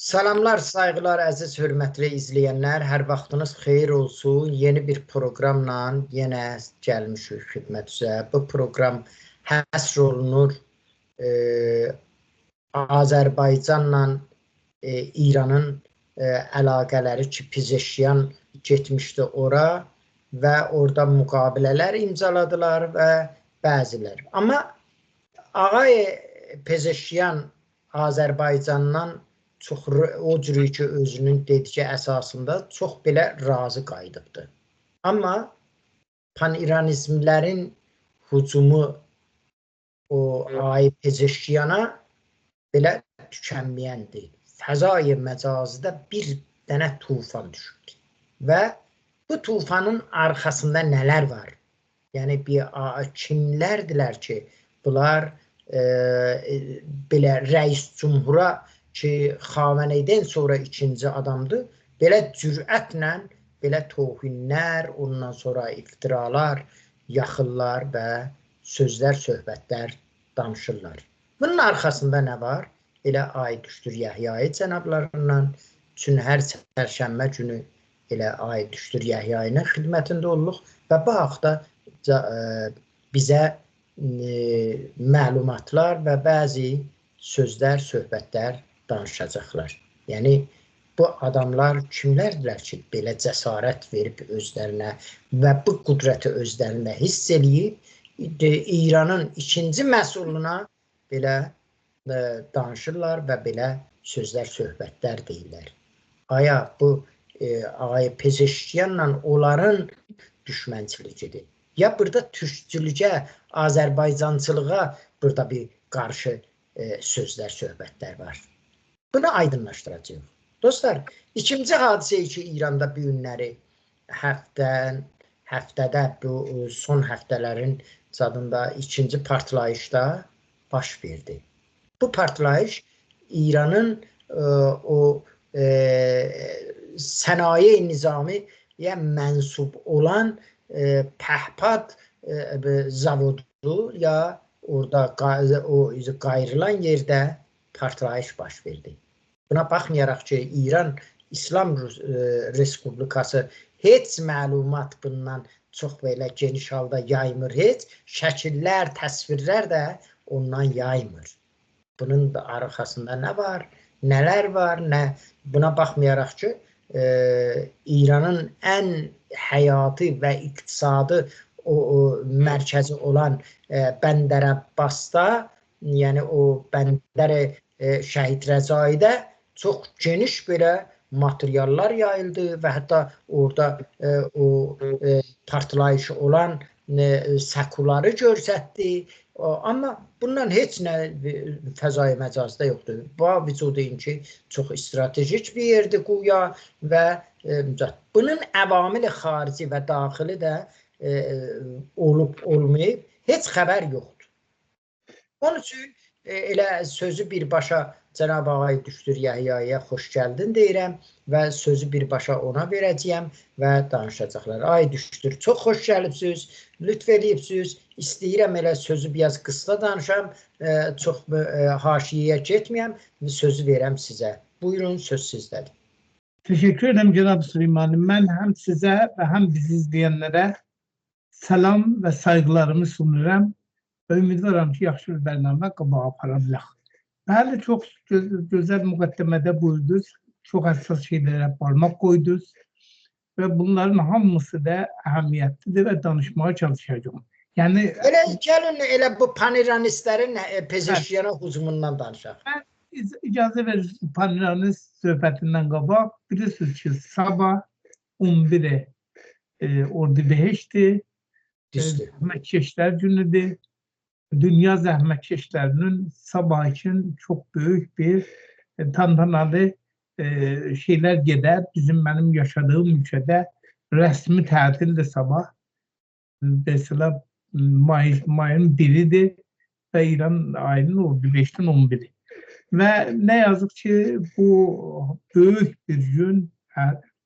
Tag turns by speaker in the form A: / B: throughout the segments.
A: Salamlar, saygılar, əziz, hörmətli izləyənlər. Hər vaxtınız xeyir olsun. Yeni bir proqramla yenə gəlmişik xidmətinizə. Bu proqram həsr olunur Azərbaycanla İranın əlaqələri ki, Pezeşkiyan getmişdi ora və orada müqavilələr imzaladılar və bəzilər. Amma ağay Pezeşkiyan Azərbaycandan çox o cür ki, özünün dediyi əsasında çox belə razı qayıdıbdır. Amma paniranizmlərin hücumu o ay Pezeşkiyana belə tükənməyəndir. Fəzai məcazidə bir dənə tufan düşübdür. Və bu tufanın arxasında nələr var? Yəni bir kimlərdilər ki, bunlar belə rəis cumhura ki, Xameneydən sonra ikinci adamdır, belə cürətlə belə tohinlər, ondan sonra iftiralar yaxırlar və sözlər, söhbətlər danışırlar. Bunun arxasında nə var? Elə ay düşdür Yəhyayı cənablarından. Çünki hər çərşənbə günü elə ay düşdür Yəhyayının xidmətində olduq və bu haqda bizə məlumatlar və bəzi sözlər, söhbətlər danışacaqlar. Yəni bu adamlar kimlərdilər ki, belə cəsarət verib özlərinə və bu qüdrəti özlərində hiss eləyib İranın ikinci məsuluna belə danışırlar və belə sözlər, söhbətlər deyirlər. Aya bu ağay Pezeşkiyanla onların düşmənçiliyidir. Ya burada türkçülüyə, Azərbaycançılığa burada bir qarşı sözlər, söhbətlər var. Bunu aydınlaşdıracağıq. Dostlar, ikinci hadisə ki, İranda bu günləri həftədə bu son həftələrin zadında ikinci partlayışda baş verdi. Bu partlayış İranın o sənaye nizamiyə mənsub olan pəhpad zavodu ya orada o qayrılan yerdə partlayış baş verdi. Buna baxmayaraq ki, İran İslam Respublikası heç məlumat bundan çox belə geniş halda yaymır heç, şəkillər, təsvirlər də ondan yaymır. Bunun da arxasında nə var, nələr var, nə buna baxmayaraq ki, İranın ən həyati və iqtisadi o mərkəzi olan Bəndər Abbasda, yəni o Bəndər Şəhid Rəzaidə çox geniş belə materiallar yayıldı və hətta orada o partlayış olan səkuları göstərdi. Amma bundan heç nə fəzai məcazda yoxdur. Bu vücudu ki, çox stratejik bir yerdir quya və bunun əvamili xarici və daxili də olub olmayıb heç xəbər yoxdur. Onun üçün elə sözü birbaşa Cənab Ağay Düşdür Yəhyaya xoş gəldin deyirəm və sözü birbaşa ona verəcəyəm və danışacaqlar. Ay Düşdür, çox xoş gəlibsiniz, lütf eləyibsiniz. İstəyirəm elə sözü biraz qısa danışam, çox haşiyəyə getməyəm, sözü verəm sizə. Buyurun, söz sizdədir.
B: Teşekkür ederim Cənab Süleymani. Mən həm sizə və həm bizi izləyənlərə salam və saygılarımı sunuram. Və ümidvaram ki, yaxşı bir bərnamə qabağa apara bilək. Bəli, çox gözəl müqəddəmədə buyurdunuz, çox həssas şeylərə parmaq qoydunuz və bunların hamısı da əhəmiyyətlidir və danışmağa çalışacağım. Yəni
A: elə gəlin elə bu paniranistlərin Pezeşkiyana hücumundan danışaq.
B: Mən icazə verirsiniz paniranist söhbətindən qabaq. Bilirsiniz ki, sabah 11-i Ordibehiştdir, zəhmətkeşlər günüdür. Dünya zəhmətkeşlərinin sabah için çok büyük bir tantanalı şeyler gider. Bizim benim yaşadığım ülkede resmi tatildir sabah. Mesela mayın 1'idir ve İran ayının 15'ten 11'i. Ve ne yazık ki bu büyük bir gün,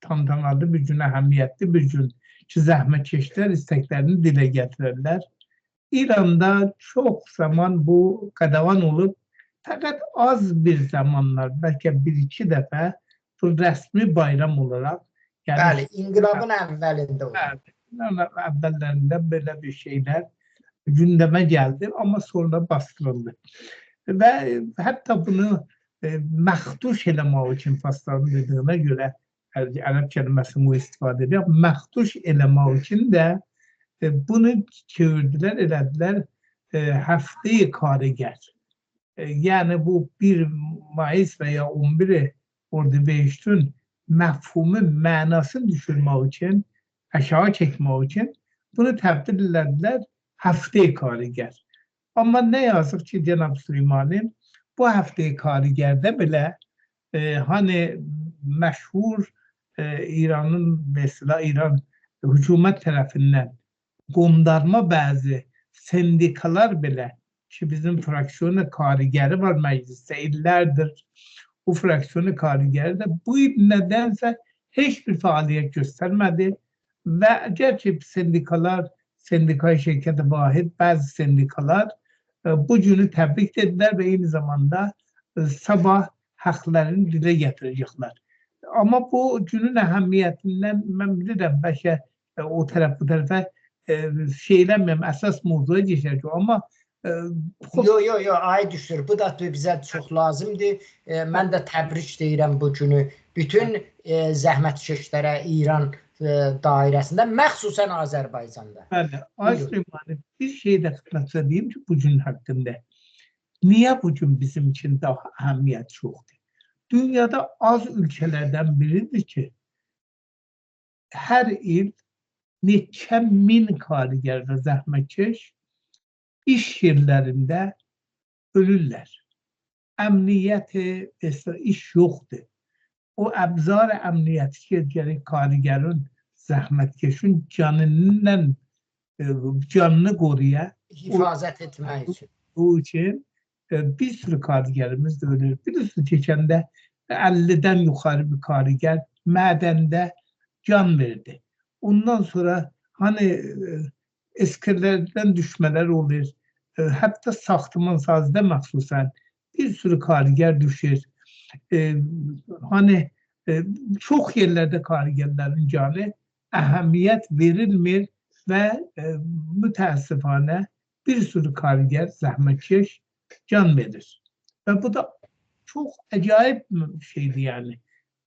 B: tantanalı bir gün, əhəmiyyətli bir gün ki, zəhmətkeşlər isteklerini dile getirirler. İran'da çok zaman bu qadağan olub Fakat az bir zamanlar, belki bir iki defa bu resmi bayram olarak, yani
A: bəli, inqilabın əvvəlində oldu.
B: Evet, əvvəllərində belə bir şeyler gündeme geldi ama sonra bastırıldı. Ve hatta bunu məxduş eləmək üçün Farsların dediyine göre, Ərəb kəlməsini istifadə ediyor, məxduş eləmək üçün də bunu çevirdilər, elədilər həftəyi karigər. Yəni bu 1 mayıs və ya 11 Ordibehiştin məfhumu, mənasını düşürmək üçün, aşağı çəkmək üçün bunu təbdil elədilər həftəyi karigər. Amma nə yazıq ki, Cənab Süleymani, bu həftəyi karigərdə belə hani məşhur İranın, mesela İran hükümet tarafından qondarma bəzi sendikalar belə ki bizim fraksiyonu karigeri var mecliste illerdir. Bu fraksiyonu karigeri de bu nedense hiçbir faaliyet göstermedi ve gerçi sendikalar, sendika şirketi vahid bazı sendikalar bu günü tebrik ettiler ve aynı zamanda sabah haqlarını dile getirecekler. Ama bu günün əhəmiyyətindən mən bilirəm, bəlkə o tərəf bu tərəfə şey eləmirəm, əsas mövzuya keçək amma
A: Yo, yo, yo, ay düşür. Bu da bizə çox lazımdır. Mən də təbrik deyirəm bu günü bütün zəhmətkeşlərə İran dairəsində, məxsusən Azərbaycanda.
B: Bəli, ay Süleymani, bir şey də xidmətə deyim ki, bu gün haqqında. Niyə bu gün bizim üçün daha əhəmiyyət çoxdur? Dünyada az ülkelerden biridir ki, her il neçə min kariger və zəhmətkeş iş yerlərində ölürlər. Əmniyyəti, iş yoxdur. O əbzar əmniyyəti ki, gərək karigerin, zəhmətkeşin canından, canını qoruya,
A: hifazət etmək üçün.
B: Bu üçün bir sürü karigerimiz də ölür. Bilirsiniz, keçəndə 50-dən yuxarı bir kariger mədəndə can verdi. Ondan sonra hani eskilerden düşmələr olur. Hətta saxtıman sazdə məxsusən bir sürü kariger düşür. Hani çox yerlərdə karigerlərin canı əhəmiyyət verilmir və mütəəssifانə bir sürü kariger, zəhmətkeş can verir. Və bu da çox acayip bir şeydi yani.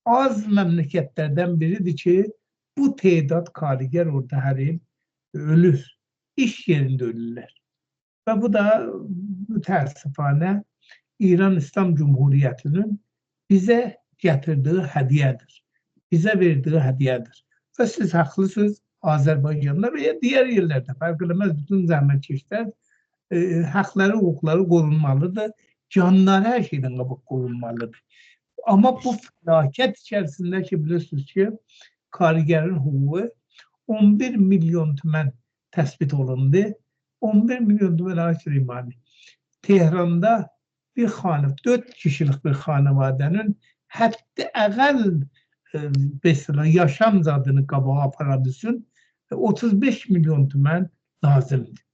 B: Az memleketlerden biridir ki bu tedat kariger orada her il ölür. İş yerinde ölürler. Və bu da mütəəssifانə İran İslam Cumhuriyeti'nin bize getirdiği hediyedir. Bize verdiği hediyedir. Və siz haklısınız, Azerbaycan'da veya diğer yerlerde fark etmez bütün zəhmətkeşler haqları, hüquqları korunmalıdır. Canları her şeyden qabaq korunmalıdır. Ama bu felaket içerisinde ki bilirsiniz ki karigerin huququ 11 milyon tümən təsbit olundu. 11 milyon tümən ay Süleymani. Tehran'da bir xanı, 4 kişilik bir xanevadənin həddi əqəl mesela yaşam zadını qabağa apara bilsin 35 milyon tümən lazımdır.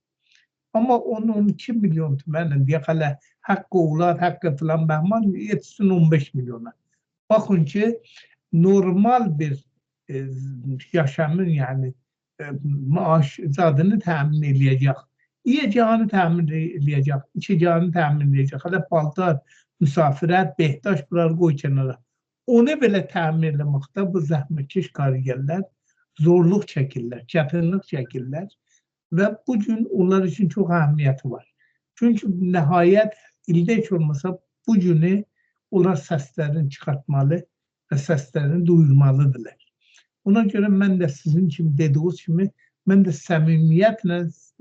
B: Ama 10-12 milyon tümənlə deyə hələ haqqı oğlad, haqqı filan bəhman yetişsin 15 milyona. Baxın ki, normal bir yaşamın yani maaş zadını təmin eləyəcək, yiyəcəyini təmin eləyəcək, içəcəyini təmin eləyəcək, hələ paltar, müsafirət, behdaş bunları qoy kənara. Onu belə təmin eləməkdə bu zəhmətkeş karigerlər zorluq çəkirlər, çətinlik çəkirlər və bu gün onlar üçün çox əhəmiyyəti var. Çünki nəhayət ildə heç olmasa bu günü onlar səslərini çıxartmalı və səslərini duyurmalıdırlar. Ona görə mən də sizin kimi dediyiniz kimi mən də səmimiyyətlə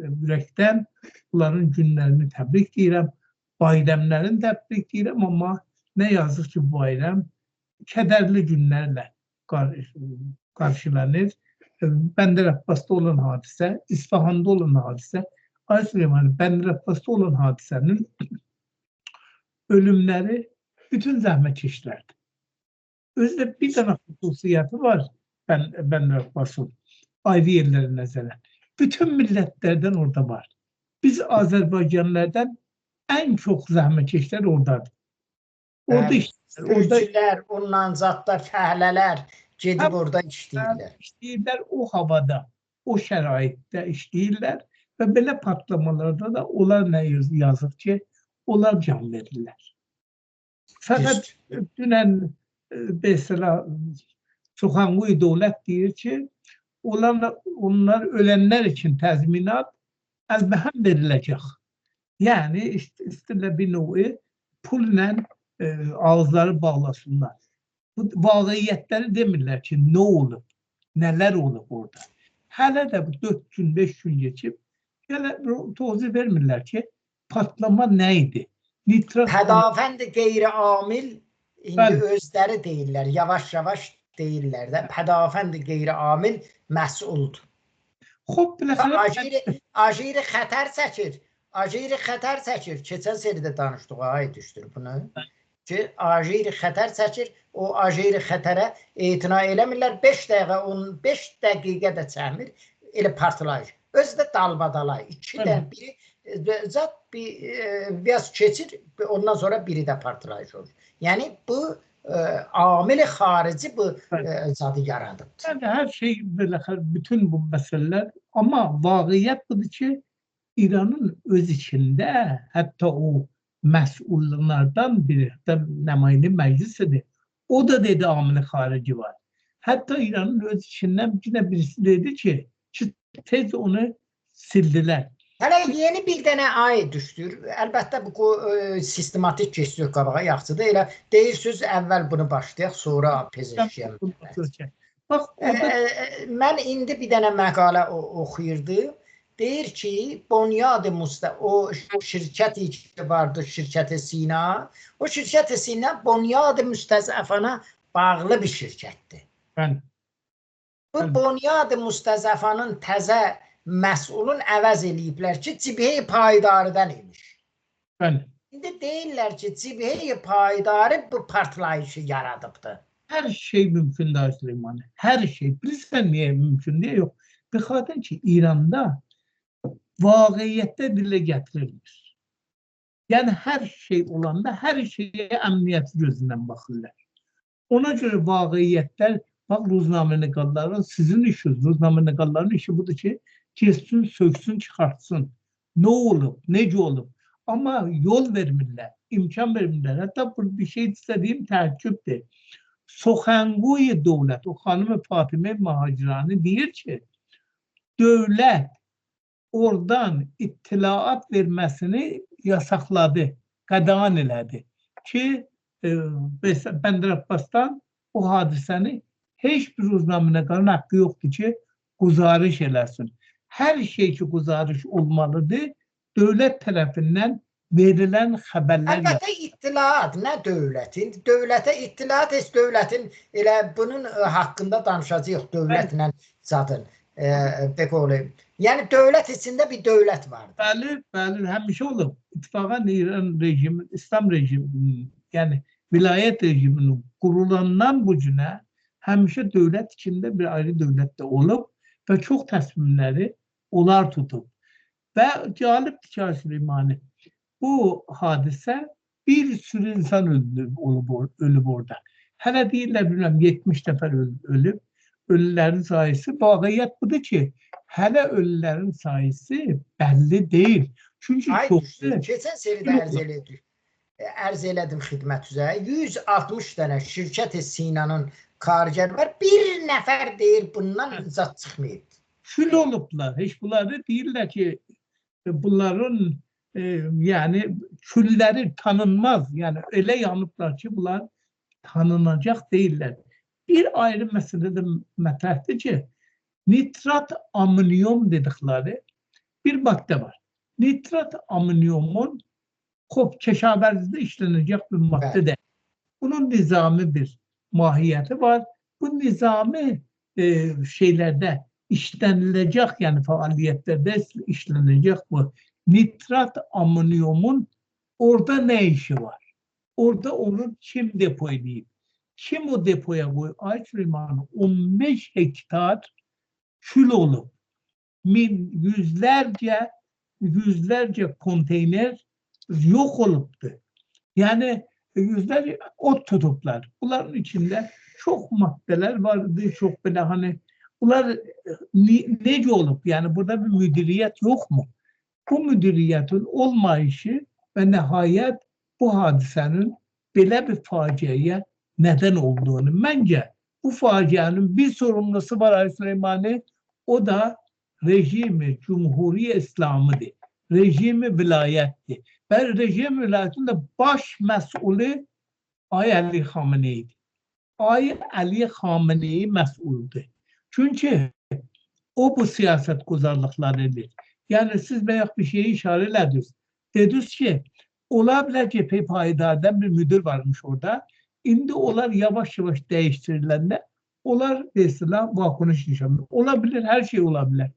B: ürəkdən onların günlərini təbrik edirəm, bayramlarını təbrik edirəm, amma nə yazıq ki, bu bayram kədərli günlərlə qarşılanır. Bəndər Abbasda olan hadisə, İsfahan'da olan hadisə, Ay Süleyman, Bəndər Abbasda olan hadisənin ölümləri bütün zəhmətkeşlərdir. Özü də bir dənə xüsusiyyəti var Bəndər Abbasın ayrı yerlərə nəzərən. Bütün millətlərdən orada var. Biz Azərbaycanlılardan Ən çox zəhmətkeşlər oradadır. Orada işləyirlər.
A: Sürücülər, onunla zadlar, fəhlələr gedib orada işləyirlər.
B: İşləyirlər o havada, o şəraitdə işləyirlər və belə patlamalarda da onlar nə yazıq ki, onlar can verirlər. Fəqət dünən mesela Suxanquy dövlət deyir ki, onlar ölənlər üçün təzminat əlbəhəm veriləcək. Yəni, istəyirlər bir növ pulla ağızları bağlasınlar. Bu vaqiətləri demirlər ki, nə olub, nələr olub orada. Hələ də bu 4 gün, 5 gün geçib, hələ tozi vermirlər ki, patlama nə idi? Nitrat...
A: Pədafənd qeyri-amil indi özləri deyirlər, yavaş-yavaş deyirlər də, pədafənd qeyri-amil məsuldur.
B: Xob,
A: Ajiri xətər çəkir. Ajiri xətər çəkir. Keçən seridə danışdıq, ay düşdür bunu. Ki, ajiri xətər çəkir, o ajiri xətərə etina eləmirlər. 5 dəqiqə, 5 dəqiqə də çəkmir, elə partlayış. Özü də dalbadalay. İkidən biri, zat biraz keçir, ondan sonra biri də partlayış olur. Yəni, bu amil xarici bu zadı yaradıbdır.
B: Yəni, hər şey belə, bütün bu məsələlər, amma vaqiət budur ki, İranın öz içində, hətta o məsullardan biri, hətta nümayəndə məclis idi, o da dedi amil xarici var. Hətta İranın öz içindən bir birisi dedi ki, tez onu sildilər.
A: Hələ yeni bir dənə ay düşdür. Əlbəttə bu sistematik keçdik qabağa, yaxşıdır. Elə deyirsiniz, əvvəl bunu başlayaq, sonra Pezeşkiyan.
B: Bax,
A: mən indi bir dənə məqalə oxuyurdım. Deyir ki, Bonyad-ı o şirkəti ki vardı, şirkəti Sina, o şirkəti Sina Bonyad-ı Müstəzəfana bağlı bir şirkətdir.
B: Bəli.
A: Bu Bonyad-ı Müstəzəfanın təzə məsulun əvəz eləyiblər ki, Cibhə-i Paydarıdan imiş.
B: Bəli.
A: İndi deyirlər ki, Cibhə-i Paydarı bu partlayışı yaradıbdır.
B: Hər şey mümkündür Süleymani. Hər şey. Bilirsən niyə mümkün deyə yox. Bir xatir ki, İranda vaqiətdə dilə gətirilir. Yəni, hər şey olanda hər şeyə əmniyyəti gözündən baxırlar. Ona görə vaqiətlər, bax, ruznamə-nigarların sizin işiniz, ruznamə-nigarların işi budur ki, kessin, söksün, çıxartsın. Nə olub, necə olub? Amma yol vermirlər, imkan vermirlər. Hətta bir şey istədiyim təəccübdür. Suxanquy dövlət, o xanım Fatimə Mahacirani deyir ki, dövlət oradan ittilaat verməsini yasakladı, qadağan elədi ki, Bəndər Abbasdan o hadisəni heç bir ruznamə-nigarın haqqı yoxdur ki, quzarış eləsin. Hər şey ki, quzarış olmalıdır, dövlət tərəfindən verilən xəbərlər.
A: Əlbəttə ittilaat, nə dövlətin? Dövlətə ittilaat heç dövlətin, elə bunun haqqında danışacağıq, dövlətlə zadın. Yəni, dövlət içində bir dövlət vardır.
B: Bəli, bəli, həmişə olub. İttifaqən İran rejimi, İslam rejimi, yəni vilayət rejiminin qurulandan bu günə həmişə dövlət içində bir ayrı dövlət də olub və çox təsmimləri onlar tutub. Və cəlibdir ki, Süleymani, bu hadisə bir sürü insan ölüb orada. Hələ deyirlər, bilməm, 70 nəfər ölüb. Ölülərin sayısı, vaqiət budur ki, hələ ölülərin sayısı bəlli deyil. Çünki çoxdur.
A: Keçən seridə ərz elədim xidmət üzrə. 160 dənə şirkət-i Sinanın kargəri var. Bir nəfər deyir, bundan zat çıxmayıb.
B: Kül olublar. Heç bunları deyirlər ki, bunların yəni külləri tanınmaz. Yəni elə yanıblar ki, bunlar tanınacaq deyirlər. Bir ayrı məsələ də mətrəhdir ki, nitrat amonyum dedikləri bir maddə var. Nitrat amonyumun kəşavərzdə işlənəcək bir maddə deyil. Bunun nizami bir mahiyyəti var. Bu nizami şeylərdə işləniləcək, yəni fəaliyyətlərdə işlənəcək bu nitrat amonyumun orada nə işi var? Orada onu kim depo edib? Kim o depoya koyuyor? Ay Süleyman, 15 hektar kül olup yüzlerce konteyner Yox olubdur. Yəni yüzlerce ot tutuplar. Bunların içinde çok maddeler vardı, çok belə hani bunlar necə olub? Yani burada bir müdiriyyət yok mu? Bu müdiriyyətin olmayışı ve nihayet bu hadisənin belə bir faciaya neden olduğunu. Məncə bu facianın bir sorumlusu var Ali Süleymani, o da rejimi Cumhuriyet İslamıdır. Rejimi vilayettir. Və rejim vilayetinin de baş məsulü Ay Əli Xameneyidir. Ay Əli Xameneyi məsuldur. Çünki o bu siyaset guzarlıqları edir. Yani siz bayaq bir şeyi işarə elədiniz. Dediniz ki, ola bilər ki, Paydar'dan bir müdür varmış orada. İndi onlar yavaş yavaş değiştiriləndə onlar mesela vakonuş nişanlı. Olabilir, her şey olabilir.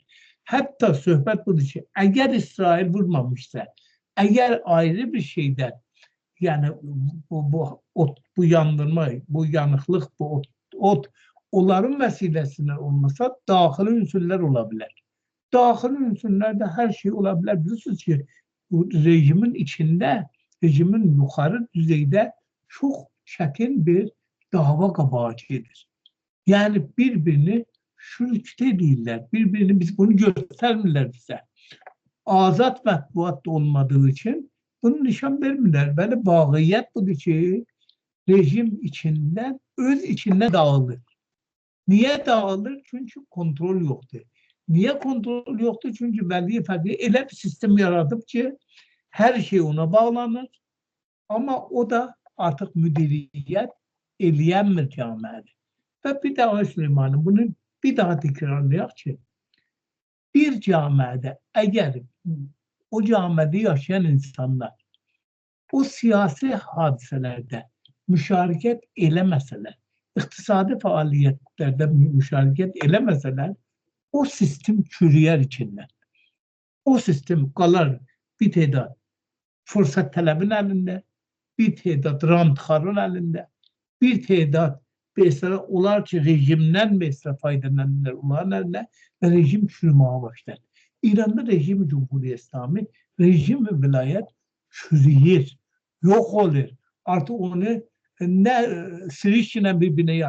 B: Hatta söhbət budur ki, əgər İsrail vurmamışsa, əgər ayrı bir şeydən, yəni bu yandırma, bu yanıqlıq, bu ot onların vəsiləsindən olmasa daxili ünsürlər ola bilər. Daxili ünsürlərdə hər şey ola bilər. Bilirsiniz ki, bu rejimin içində, rejimin yuxarı düzeydə çox çətin bir dava qabağı gedir. Yəni bir-birini şürükdə edirlər, bir-birini biz bunu göstərmirlər bizə. Azad mətbuat da olmadığı için bunu nişan vermirlər. Bəli, bağiyyət budur ki, rejim içindən, öz içindən dağılır. Niyə dağılır? Çünki kontrol yoxdur. Niyə kontrol yoxdur? Çünki vəli fəqih elə bir sistem yaradıb ki, hər şey ona bağlanır. Amma o da artıq müdiriyyət eləyənmir camiədə. Və bir daha Süleymanım, bunu bir daha təkrarlayaq ki, bir camiədə əgər o camiədə yaşayan insanlar o siyasi hadisələrdə müşarikət eləməsələr, iqtisadi fəaliyyətlərdə müşarikət eləməsələr, o sistem çürüyər içindən. O sistem qalar bir tədad fürsət tələbin əlində, bir tədad rantxarın əlində, bir tədad mesela olar ki rejimdən mesela faydalanırlar onların əlində və rejim çürüməyə başlar. İranda rejim Cumhuriyet İslami, rejim ve vilayet çürüyür, yok olur. Artık onu ne sirişle birbirine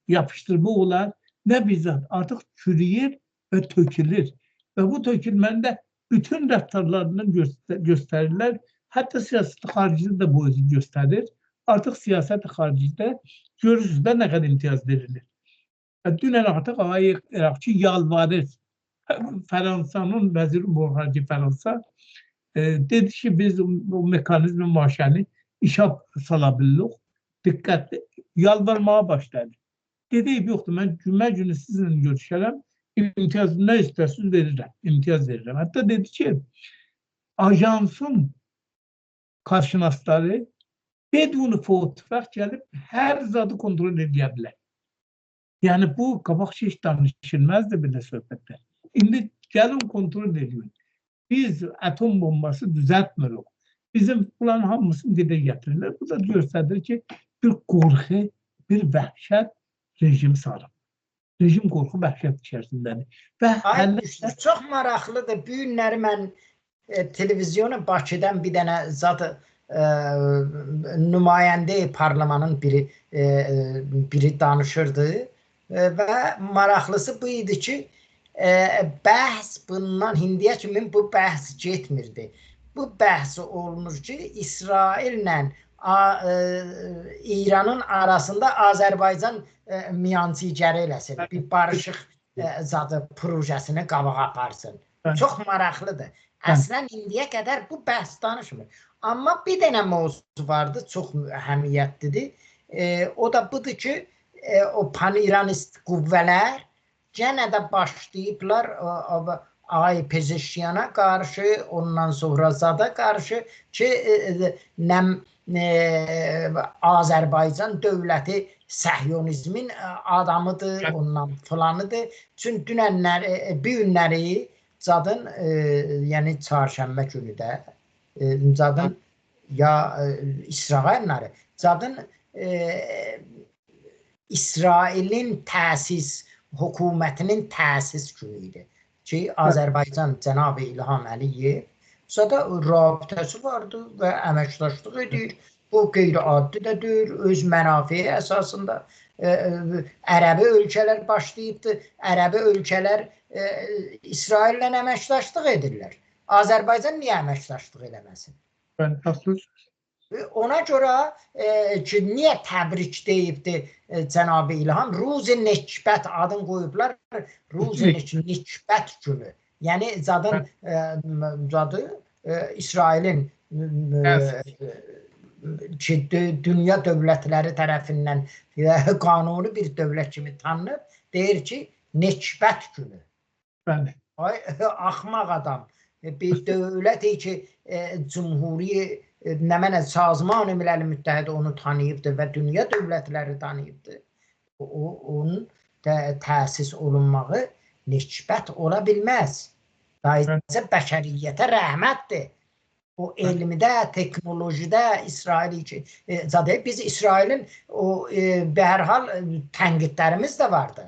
B: yapıştırma olar, ne bizzat artık çürüyür ve tökülür. Ve bu tökülmenin de bütün rəftarlarından gösterirler. Hatta siyaset haricinde de bu özünü gösterir. Artık siyaset haricinde görürsünüz de ne kadar imtiyaz verilir. Dünən artıq Ağay Iraqçı yalvarır. Fransa'nın vəzir Müharici Fransa dedi ki biz o mekanizmi maşəni işə sala bilirik. Diqqətli yalvarmağa başladı. Dedi yoxdur, mən cümə günü sizinlə görüşərəm, imtiyaz nə istərsiniz verirəm, imtiyaz verirəm. Hətta dedi ki ajansın karşınasları bedunu fotfaq gəlib hər zadı kontrol edə bilər. Yəni bu qabaqca heç danışılmazdı belə söhbətlər. İndi gəlin kontrol edin. Biz atom bombası düzəltmirik. Bizim bunların hamısını dilə gətirirlər. Bu da göstərir ki bir qorxu, bir vəhşət rejim sarıb. Rejim qorxu vəhşət içərisindədir. Və hələ
A: çox maraqlıdır. Bu günləri mən televizyona Bakıdan bir dənə zat nümayəndə parlamanın biri danışırdı və maraqlısı bu idi ki bəhs bundan indiyə kimi bu bəhs getmirdi. Bu bəhs olunur ki İsraillə İranın arasında Azərbaycan miyançıgəri eləsin, bir barışıq zadı projesini qabağa aparsın. Çox maraqlıdır. Əslən indiyə qədər bu bəhs danışmır. Amma bir dənə mövzu vardı, çox əhəmiyyətlidir. O da budur ki, o pan-İranist qüvvələr gənə də başlayıblar Ay Pezeşyana qarşı, ondan sonra zada qarşı ki, Azərbaycan dövləti səhyonizmin adamıdır, ondan filanıdır. Çünki dünənləri, bu günləri zadın, yəni çarşənbə günü də zadın ya İsrailləri, zadın İsrailin təsis, hökumətinin təsis günü idi ki, Azərbaycan cənab İlham Əliyev zada rabitəsi vardı və əməkdaşlıq edir. Bu qeyri-adi də deyil, öz mənafeyi əsasında ərəbi ölkələr başlayıbdı. Ərəbi ölkələr İsraillə əməkdaşlıq edirlər. Azərbaycan niyə əməkdaşlıq eləməsin?
B: Mən haklısınız.
A: Ona görə ki, niyə təbrik deyibdi Cənab-ı İlham? Ruz-i Nekbət adını qoyublar. Ruz-i Nekbət günü. Yəni zadın zadı İsrailin ki, dünya dövlətləri tərəfindən qanuni bir dövlət kimi tanınıb, deyir ki, Nekbət günü.
B: Bəli.
A: Ay, axmaq adam. Bir dövlət ki, Cumhuri nə mənə Sazman-ı Milal Müttəhid onu tanıyıbdı və dünya dövlətləri tanıyıbdı. Onun təsis olunmağı nekbət ola bilməz. Dayıca bəşəriyyətə rəhmətdir. O elmdə, teknolojidə İsrail ki, zaten biz İsrailin o bərhal tənqidlərimiz də vardı.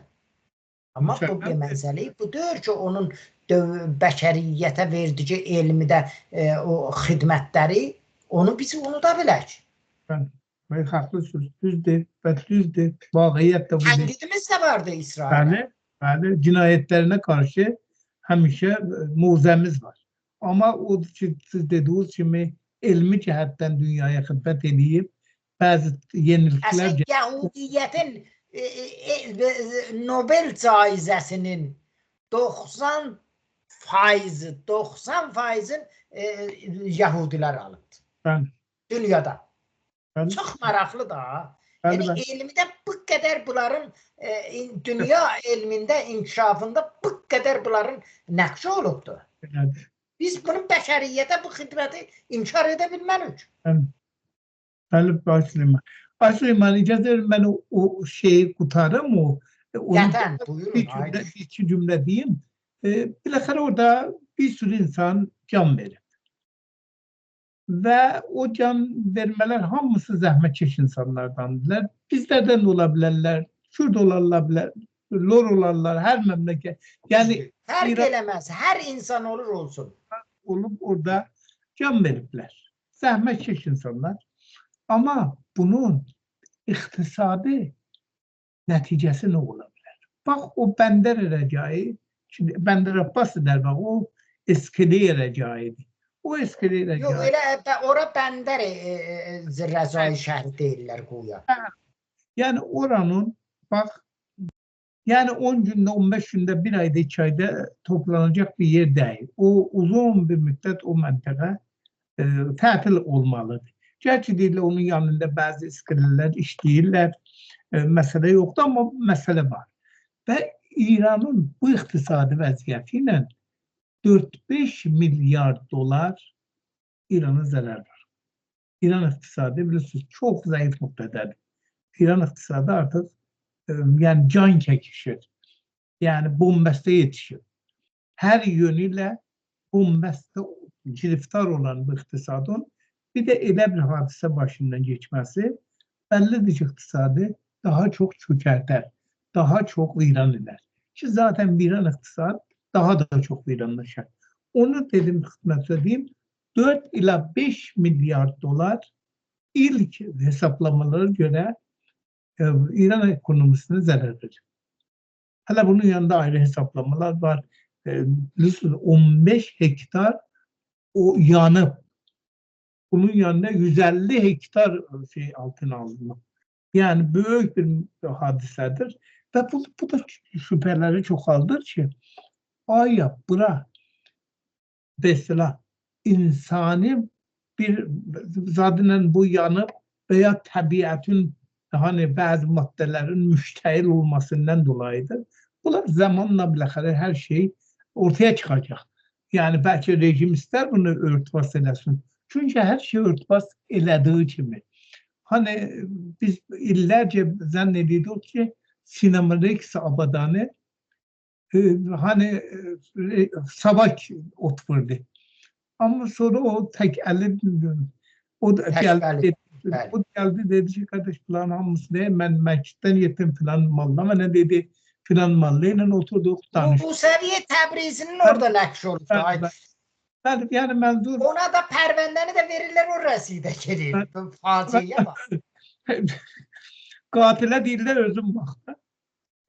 A: Amma bu bir məsələ bu deyir ki, onun bəşəriyyətə verdiyi elmdə o xidmətləri onu biz unuda bilək.
B: Bəli, haklısınız. Düzdür, və düzdür. Vaqiət də bu.
A: Tənqidimiz də vardı İsrailə.
B: Bəli, bəli. Cinayetlerine karşı həmişə muvzəmiz var. Amma o ki, siz dediyiniz kimi elmi cəhətdən dünyaya xidmət eləyib, bəzi yeniliklər...
A: Əslində, Yahudiyyətin Nobel caizəsinin 90%, 90%-in Yahudilər alıbdır.
B: Bəli.
A: Dünyada.
B: Bəli.
A: Çox maraqlı da.
B: Bəli,
A: yəni
B: bəli.
A: Elmdə bu qədər bunların dünya elmində inkişafında bu qədər bunların nəqşi olubdur.
B: Belədir.
A: Biz bunun bəşəriyyətə bu xidməti inkar edə bilmərik.
B: Bəli, Bəli, Süleyman. Ay Süleyman, icazə verin, mən o şeyi qurtarım.
A: Qətlən, buyurun.
B: İki cümlə deyim. Biləxərə orada bir sürü insan can verir. Və o can vermələr hamısı zəhmətkeş insanlardandılar. Bizlərdən də ola bilərlər, Kürt olarlar bilər, Lor olarlar, hər məmləkət. Yəni,
A: fərq eləməz, hər insan olur olsun.
B: Olub orada can veriblər. Zəhmətkeş insanlar. Amma bunun iqtisadi nəticəsi nə ola bilər? Bax, o Bəndər Rəcai, şimdi Bəndər Abbas dər, bax, o Eskili Rəcaidir. O Eskili Rəcai.
A: Yox, elə ora Bəndər Rəcai şəhri deyirlər qoya.
B: Yəni oranın, bax, yəni 10 gündə, 15 gündə, bir ayda, 2 ayda toplanacaq bir yer deyil. O uzun bir müddət o məntəqə tətil olmalıdır. Gerçi deyirlər, onun yanında bəzi iskililər işləyirlər, məsələ yoxdur, amma məsələ var. Və İranın bu iqtisadi vəziyyəti ilə 4-5 milyard dolar İrana zərər var. İran iqtisadi bilirsiniz, çox zəif nöqtədədir. İran iqtisadi artıq yəni can çəkişir, yəni bombəstə yetişir. Hər yönüyle bombəstə giriftar olan bu iqtisadın bir də elə bir hadisə başından keçməsi bəllidir ki, iqtisadi daha çox çökərtər, daha çox viran edər. Ki zaten viran iqtisad daha da çox viranlaşar. Onu dedim, xidmətə deyim, 4 ila 5 milyard dolar ilk hesaplamalara göre İran ekonomisine zarar verir. Hele bunun yanında ayrı hesaplamalar var. Biliyorsunuz 15 hektar o yanıp, bunun yanında 150 hektar şey altına alındı. Yani büyük bir hadisedir. Ve bu da şüpheleri çoğaldır ki, aya bura mesela insani bir zaten bu yanıp veya təbiətin hani bəzi maddələrin müştəil olmasından dolayıdır. Bunlar zamanla biləxərə hər şey ortaya çıxacaq. Yəni bəlkə rejim istər bunu örtbas eləsin. Çünki hər şey örtbas elədiyi kimi. Hani biz illərcə zənn edirdik ki, Sinema Rex Abadanı hani Savak oturdu. Ama sonra o tek eli o da geldi, o geldi dedi ki kardeş falan hamısı ne ben məsciddən yetim filan malla mənə dedi filan malla ilə oturduk danışdık.
A: Bu seviye Təbrizinin orada nəqş oldu.
B: Bəli, yəni mənzur...
A: Ona da pərvəndəni də verirlər, o rəsidə gedir. Faciəyə bax.
B: Qatilə deyirlər, özün bax da.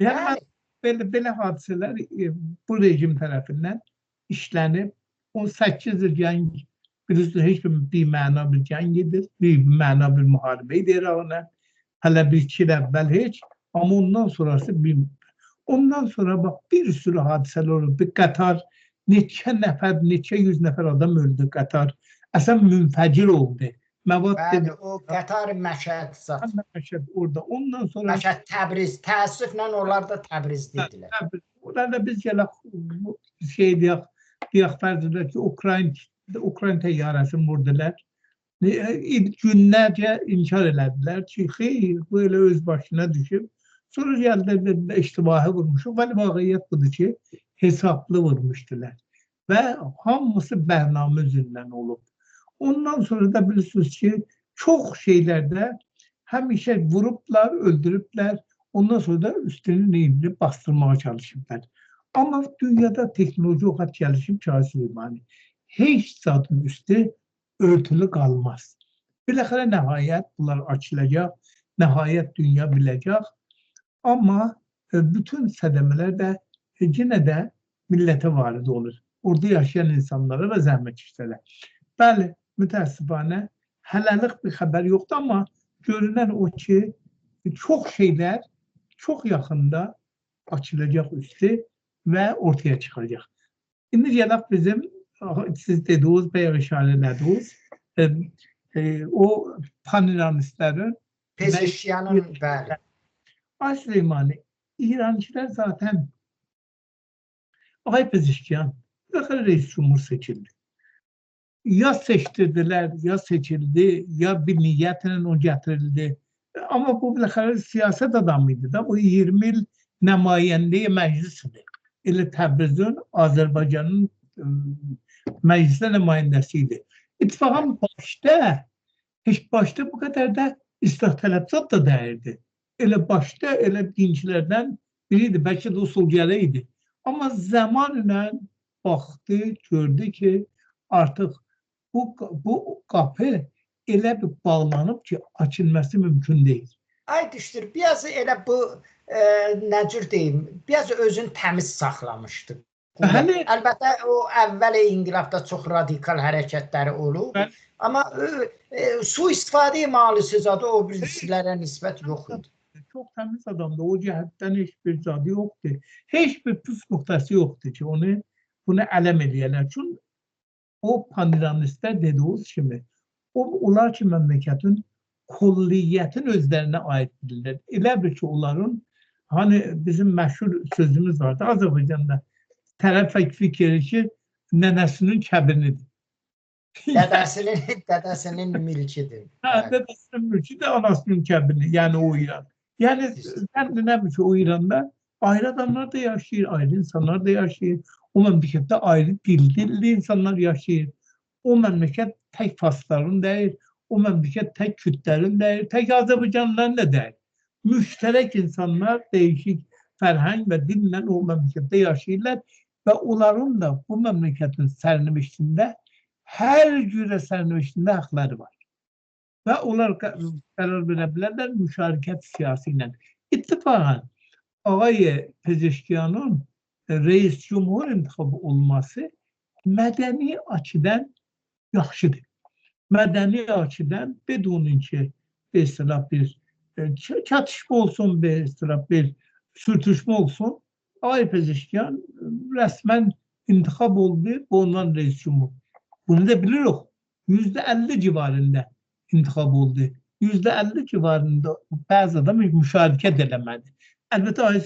B: Yəni, mən, belə hadisələr bu rejim tərəfindən işlənib. 18 il cəng, bilirsiniz, heç bir məna bir cəng edir, bir məna bir müharibə edir İraqla. Hələ bir iki il əvvəl heç, amma ondan sonrası bir... Ondan sonra bax, bir sürü hadisələr olub. Bir qatar, neçə nəfər, neçə yüz nəfər adam öldü qatar. Əslən münfəcir oldu. Məvad
A: dedi. O qatar Məşəd zat.
B: Məşəd orada. Ondan sonra...
A: Məşəd Təbriz. Təəssüflə onlar da Təbriz dedilər.
B: Təbriz. Onlar da biz gələk şey deyək, fərz edək ki, Ukrayna təyyarəsini vurdular. Günlərcə inkar elədilər ki, xeyr, bu elə öz başına düşüb. Sonra gəldilər, iştibahı vurmuşuq. Bəli, vaqiət budur ki, hesablı vurmuşdular. Və hamısı bərnamə üzündən olub. Ondan sonra da bilirsiniz ki, çox şeylərdə həmişə vurublar, öldürüblər. Ondan sonra da üstünü neyini bastırmağa çalışıblar. Amma dünyada teknoloji o qədər gəlişib ki, Süleymani, heç zatın üstü örtülü qalmaz. Biləxərə nəhayət bunlar açılacaq, nəhayət dünya biləcək. Amma bütün sədəmələr də yenə də millətə varid olur. Orada yaşayan insanlara və zəhmətkeşlərə. Bəli, mütəəssifanə hələlik bir xəbər yoxdur, amma görünən o ki, çox şeylər çox yaxında açılacaq üstü və ortaya çıxacaq. İndi gələk bizim, siz dediniz, bayaq işarə elədiniz, o paniranistlərin
A: Pezeşkiyanın, bəli.
B: Ay Süleymani, İrançılar zaten Ay Pezeşkiyan bir reis cumhur seçildi. Ya seçtirdiler, ya seçildi, ya bir niyyətlə o getirildi. Ama bu biləxərə siyaset adamıydı da. Bu 20 il nümayəndə məclis idi. Elə Təbrizin, Azərbaycanın məclisdə nümayəndəsiydi. İttifaqın başda, heç başda bu qədər də islah tələbzat da dəyirdi. Elə başda, elə dinçilərdən biriydi, bəlkə də o solgələ idi. Amma zaman ilə baxdı, gördü ki, artıq bu qapı elə bir bağlanıb ki, açılması mümkün deyil.
A: Ay düşdür, biraz elə bu, nə cür deyim, biraz özünü təmiz saxlamışdı. Hələ, əlbəttə, o əvvəl inqilabda çox radikal hərəkətləri olub, bəli. Amma sui-istifadə malisi zadı o birisilərə nisbət yox idi.
B: Çox təmiz adamdır, o cəhətdən heç bir zadı yoxdur. Heç bir püf nöqtəsi yoxdur ki, onu bunu ələm eləyərlər. Çünki o paniranistlər dediyiniz kimi, onlar ki, məmləkətin kolliyyətin özlərinə aid bilirlər. Elə bir ki, onların, hani bizim məşhur sözümüz vardı, Azərbaycanda tərəf fikir ki, nənəsinin kəbinidir.
A: Dədəsinin mülkidir.
B: Hə, dədəsinin mülkidir, anasının kəbini, yəni o İran. Yəni, sən demək ki, o İranda ayrı adamlar da yaşayır, ayrı insanlar da yaşayır. O məmləkətdə ayrı dilli insanlar yaşayır. O məmləkət tək Farsların deyil, o məmləkət tək Kürdlərin deyil, tək Azərbaycanlıların da deyil. Müştərək insanlar değişik fərhəng və dillə o məmləkətdə yaşayırlar və onların da bu məmləkətin sərnişində hər cürə sərnişində haqları var. Və onlar qərar verə bilərlər müşarikət siyasi ilə. İttifaqən Ağay Pezeşkiyanın reis cumhur intihabı olması mədəni açıdan yaxşıdır. Mədəni açıdan bedunun ki, bir istilah bir çatışma olsun, bir istilah bir sürtüşmə olsun, Ağay Pezeşkiyan rəsmən intihab oldu, ondan reis cumhur. Bunu da bilirik. %50 civarında intihab oldu. %50 civarında bəzi adam müşarikət eləmədi. Əlbəttə,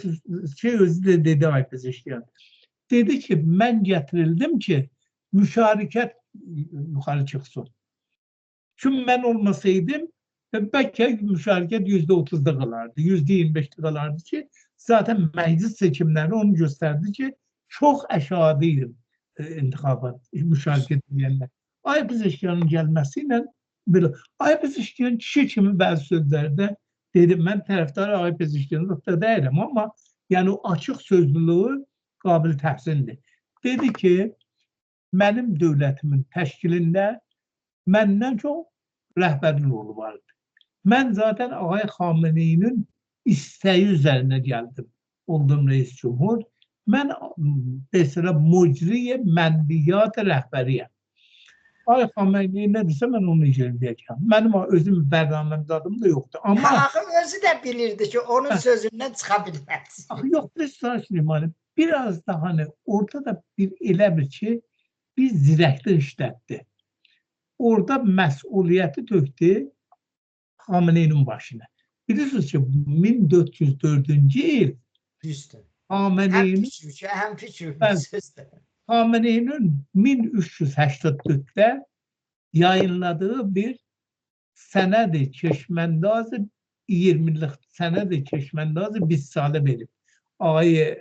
B: şey özü də dedi Ağay Pezeşkiyan. Dedi ki, mən gətirildim ki, müşarikət yuxarı çıxsın. Çünki mən olmasaydım, bəlkə müşarikət %30'da qalardı, %25'də qalardı ki, zaten meclis seçimləri onu göstərdi ki, çox aşağıda idi intixabat, müşarikət edənlər. Ağay Pezeşkiyanın gəlməsi ilə belə, Ağay Pezeşkiyan kişi kimi bəzi sözlərdə dedi, mən tərəfdarı Ağay Pezeşkiyanı da deyirəm, amma yəni o açıq sözlülüyü qabil təhsindir. Dedi ki, Mənim dövlətimin təşkilində məndən çox rəhbərin rolu vardı. Mən zaten Ağay Xameneyinin isteği üzerine geldim. Oldum reis cumhur. Mən mesela mucriye mənbiyat rəhbəriyəm. Ağay Xameneyi nə desə mən onu icra edəcəm. Mənim özüm bərnaməmdə adım da yoxdur. Amma
A: axı özü də bilirdi ki, onun sözündən çıxa bilməz.
B: Axı yox, Süleymanım, biraz da hani orada da bir elə bir ki, bir zirəklik işlətdi. Orada məsuliyyəti tökdü Xameneyinin başına. Bilirsiniz ki, 1404-cü il Xameneyinin 1384-də yayınladığı bir sənəd-i Çeşməndaz 20-lik sənəd-i Çeşməndaz 20 salə verib. Ağay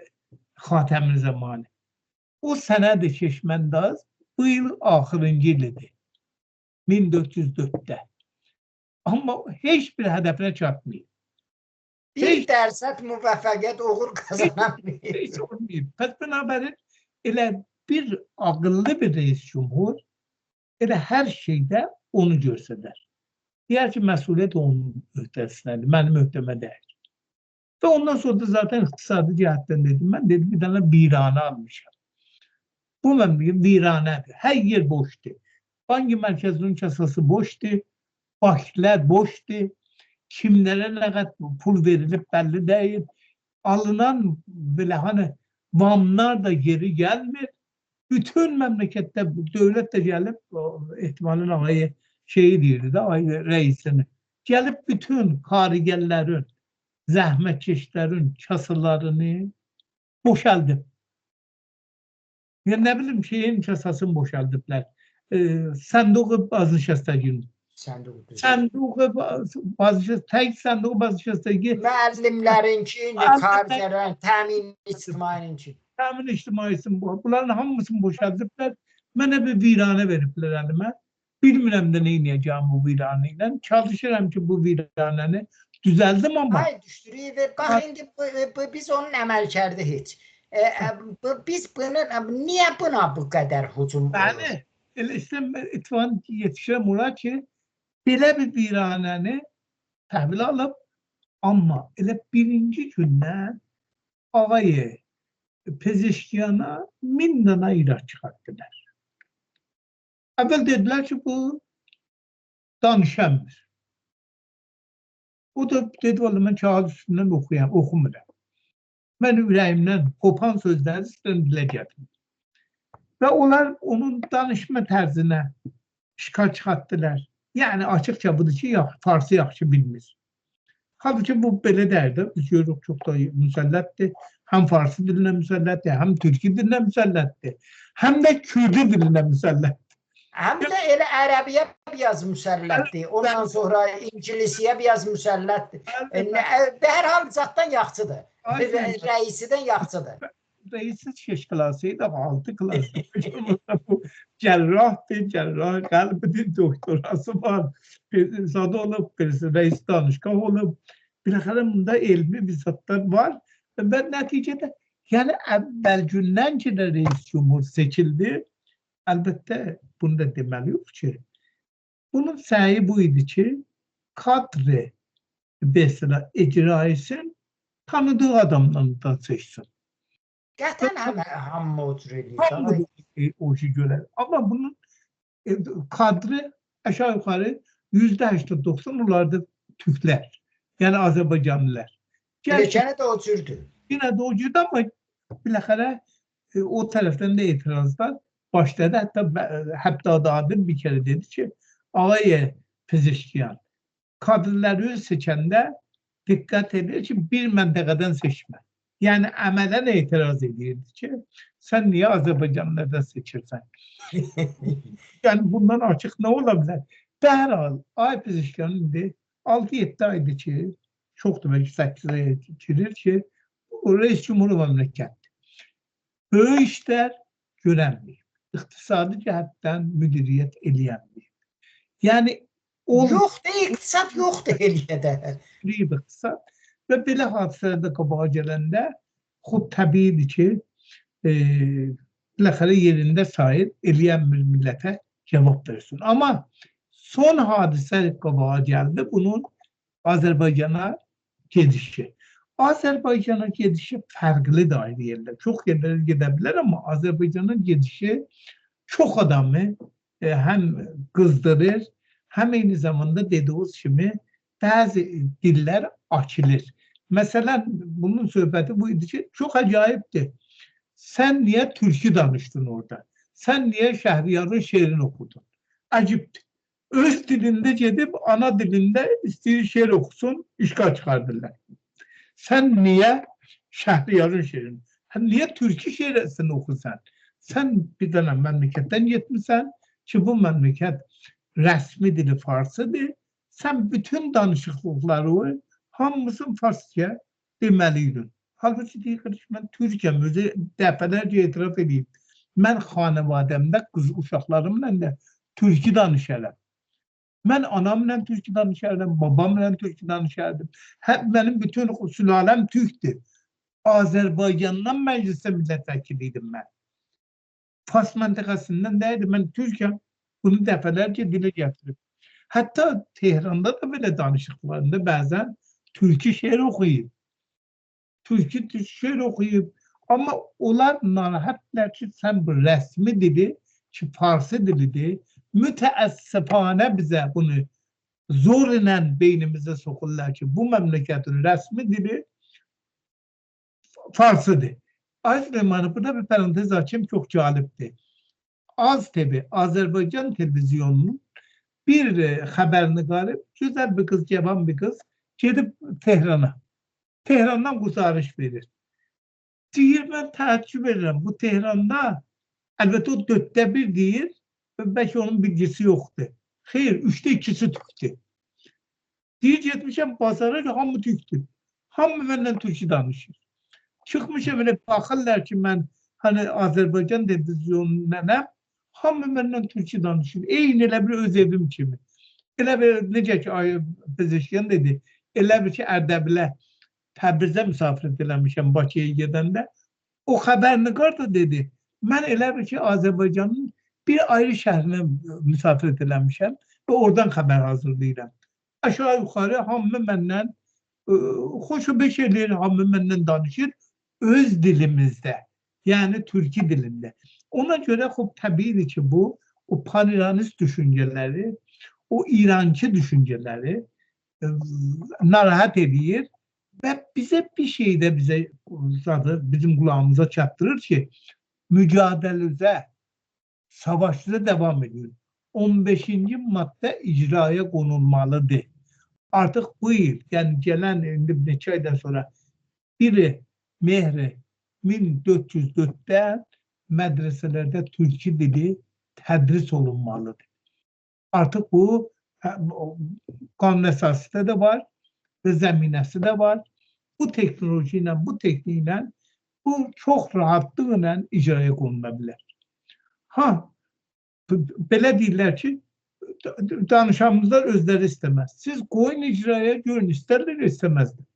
B: Xatəmin zamanı. O sənəd-i Çeşməndaz bu il axırıncı il idi. 1404-də. Amma heç bir hədəfinə çatmayıb.
A: Bir dərsət müvəffəqiyyət uğur qazanamayıb.
B: Heç olmayıb. Pəs binabərin elə bir ağıllı bir reis cumhur elə hər şeydə onu göstərir. Deyər ki, məsuliyyət onun öhdəsindədir, mənim öhdəmə deyil. Və ondan sonra da zaten iqtisadi cəhətdən dedim, mən dedim, bir dənə viranə almışam. Bu məmləkət viranədir, hər yer boşdur. Banki mərkəzinin kasası boşdur, banklar boşdur, kimlərə nə qədər pul verilib bəlli deyil, alınan belə hani vamlar da geri gəlmir. Bütün məmləkətdə dövlət də gəlib, ehtimalın ağayı şeyi deyirdi də, ay reisini. Gəlib bütün karigərlərin, zəhmətkeşlərin kasalarını boşaldıb. Yəni nə bilim şeyin kasasını boşaldıblar. Sanduq bazınşastagini. Sanduq bazınşastagini, tək sanduq bazınşastagini.
A: Müəllimlərinki, kargərlərin, təmin ictimaininki.
B: Təmin ictimaisin, bunların hamısını boşaldıblar. Mənə bir viranə veriblər əlimə. Bilmirəm də nə edəcəyim bu viranə ilə. Çalışıram ki, bu viranəni düzəldim amma.
A: Hayır, düşdürüyü və bax, indi biz onun əməl kərdi heç. Biz bunu, niyə buna bu qədər hücum olur?
B: Bəli, elə istəyirəm, ittifaqın yetişirəm ora ki, belə bir viranəni təhvil alıb, amma elə birinci gündən ağayı Pezeşkiyana 1000 dana irad çıxartdılar. Əvvəl dedilər ki, bu danışanmır. O da dedi, vallahi mən kağız üstündən oxumuram. Mən ürəyimdən qopan sözləri üstündən dilə gətirdim. Və onlar onun danışma tərzinə işgal çıxartdılar. Yəni açıqca budur ki, farsı yaxşı bilmir. Halbuki bu belə dərdi. Biz görürük, çox da müsəllətdir. Həm farsı dilinə müsəllətdir, həm türkü dilinə müsəllətdir, həm də kürdü dilinə müsəllətdir.
A: Həm də elə ərəbiyə biraz müsəllətdir, ondan sonra ingilisiyyə biraz müsəllətdir. Hər hal zatdan yaxşıdır, rəisidən yaxşıdır.
B: Reisi 6 klasıydı, 6 klasıydı. Bu cərrahdır, cərrah qəlbidir, doktorası var, zadı olub, birisi reis danışqah olub. Biləxərə bunda elmi bir zatlar var. Və nəticədə, yəni əvvəl gündən ki də reis cumhur seçildi, əlbəttə bunu da deməli yox ki, bunun səyi bu idi ki, kadri mesela icraisin tanıdığı adamdan da seçsin.
A: Qətən hamı o cür eləyir.
B: Hamı o cür görər. Amma bunun kadri aşağı yuxarı %80-90 onlardı Türklər, yəni Azərbaycanlılar.
A: Yenə də o cürdür.
B: Yenə də o cürdür, amma biləxərə o tərəfdən də etirazlar başladı. Hətta da Adil bir kere dedi ki, ağay Pezeşkiyan, kadrları seçəndə diqqət edir ki, bir məntəqədən seçmə. Yəni əmələn etiraz edirdi ki, sən niyə Azərbaycanlılardan seçirsən? Yəni bundan açıq nə ola bilər? Dərhal, ay Pezeşkiyanın indi 6-7 aydır ki, çoxdur, bəlkə 8 aya girir ki, o reis cumhur məmləkətdir. Böyük işlər görənməyib. İqtisadi cəhətdən müdiriyyət eləyənməyib. Yəni,
A: yoxdur, iqtisad yoxdur eləyə də.
B: İqtisad və belə hadisələrdə qabağa gələndə xub təbiidir ki, Biləxərə yerində sayır, eləyən bir millətə cavab versin. Amma son hadisə qabağa gəldi, bunun Azərbaycana gedişi. Azərbaycana gedişi fərqli də ayrı yerlər. Çox yerlərə gedə bilər, amma Azərbaycana gedişi çox adamı həm qızdırır, həm eyni zamanda dediyiniz kimi bəzi dillər açılır. Məsələn, bunun söhbəti bu idi ki, çox əcaibdir. Sən niyə türkü danışdın orada? Sən niyə Şəhriyarın şeirini oxudun? Əcibdir. Öz dilində gedib, ana dilində istəyir şeir oxusun, işgal çıxardırlar. Sən niyə Şəhriyarın şeirini? Niyə türkü şeirini oxusan? Sən bir dənə məmləkətdən getmisən ki, bu məmləkət rəsmi dili farsıdır. Sən bütün danışıqlıqları hamısını farsça deməliydin. Halbuki deyir ki, mən Türkəm, özü dəfələrcə etiraf edeyim. Mən xanevadəmdə qız uşaqlarımla da türkü danışaram. Mən anamla türkü danışardım, babamla türkü danışardım. Hep mənim bütün sülaləm türkdür. Azərbaycandan məclisə millət vəkiliydim mən. Fars məntəqəsindən deyildim, mən türkəm. Bunu dəfələrcə dilə gətirib. Hətta Tehranda da belə danışıqlarında bəzən türkü şeir oxuyub. Türkü şeir oxuyub. Amma onlar narahatlar ki, sən bu rəsmi dili, ki farsı dilidir, mütəəssifانə bizə bunu zor ilə beynimizə soxurlar ki, bu məmləkətin rəsmi dili farsıdır. Ay Süleymanı, burada bir parantez açayım, çox cəlibdir. Az TV, Azərbaycan televizyonunun bir xəbərnigarı, gözəl bir qız, cavan bir qız, gedib Tehrana. Tehrandan quzarış verir. Deyir, mən təəccüb edirəm. Bu Tehranda, əlbəttə o 4'də 1 deyir, bəlkə onun bilgisi yoxdur. Xeyr, 3'də 2'si türkdür. Deyir, getmişəm bazara, hamı türkdür. Hamı məndən türkü danışır. Çıxmışam elə baxırlar ki, mən hani Azərbaycan televizyonundan, hamı məndən türkü danışır. Eyni elə bir öz evim kimi. Elə bir, necə ki, Pezeşkiyan dedi, elə bir ki, Ərdəbilə, Təbrizə misafir eləmişəm Bakıya gedəndə, o xəbərnigar da dedi, mən elə bir ki, Azərbaycanın bir ayrı şəhərinə misafir eləmişəm və oradan xəbər hazırlayıram. Aşağı yuxarı hamı məndən xoşu beş eləyir, hamı məndən danışır öz dilimizdə, yəni türkü dilində. Ona görə xop təbiidir ki, bu, o paniranist düşüncələri, o İranki düşüncələri narahat eləyir və bizə bir şey də bizə bizim qulağımıza çatdırır ki, mücadilədə, savaşda devam ediyor. 15. maddə icraya konulmalıdır. Artıq bu il, yəni gələn indi neçə aydan sonra 1 Mehri 1404'də mədrəsələrdə türkü dili tədris olunmalıdır. Artıq bu qanun əsasında da var və zəminəsi də var. Bu teknoloji ilə, bu tekniklə bu çox rahatlıqla icraya konula bilər. Ha, belə deyirlər ki, danışanımızlar özləri istəməz. Siz qoyun icraya, görün, istərlər, istəməzlər.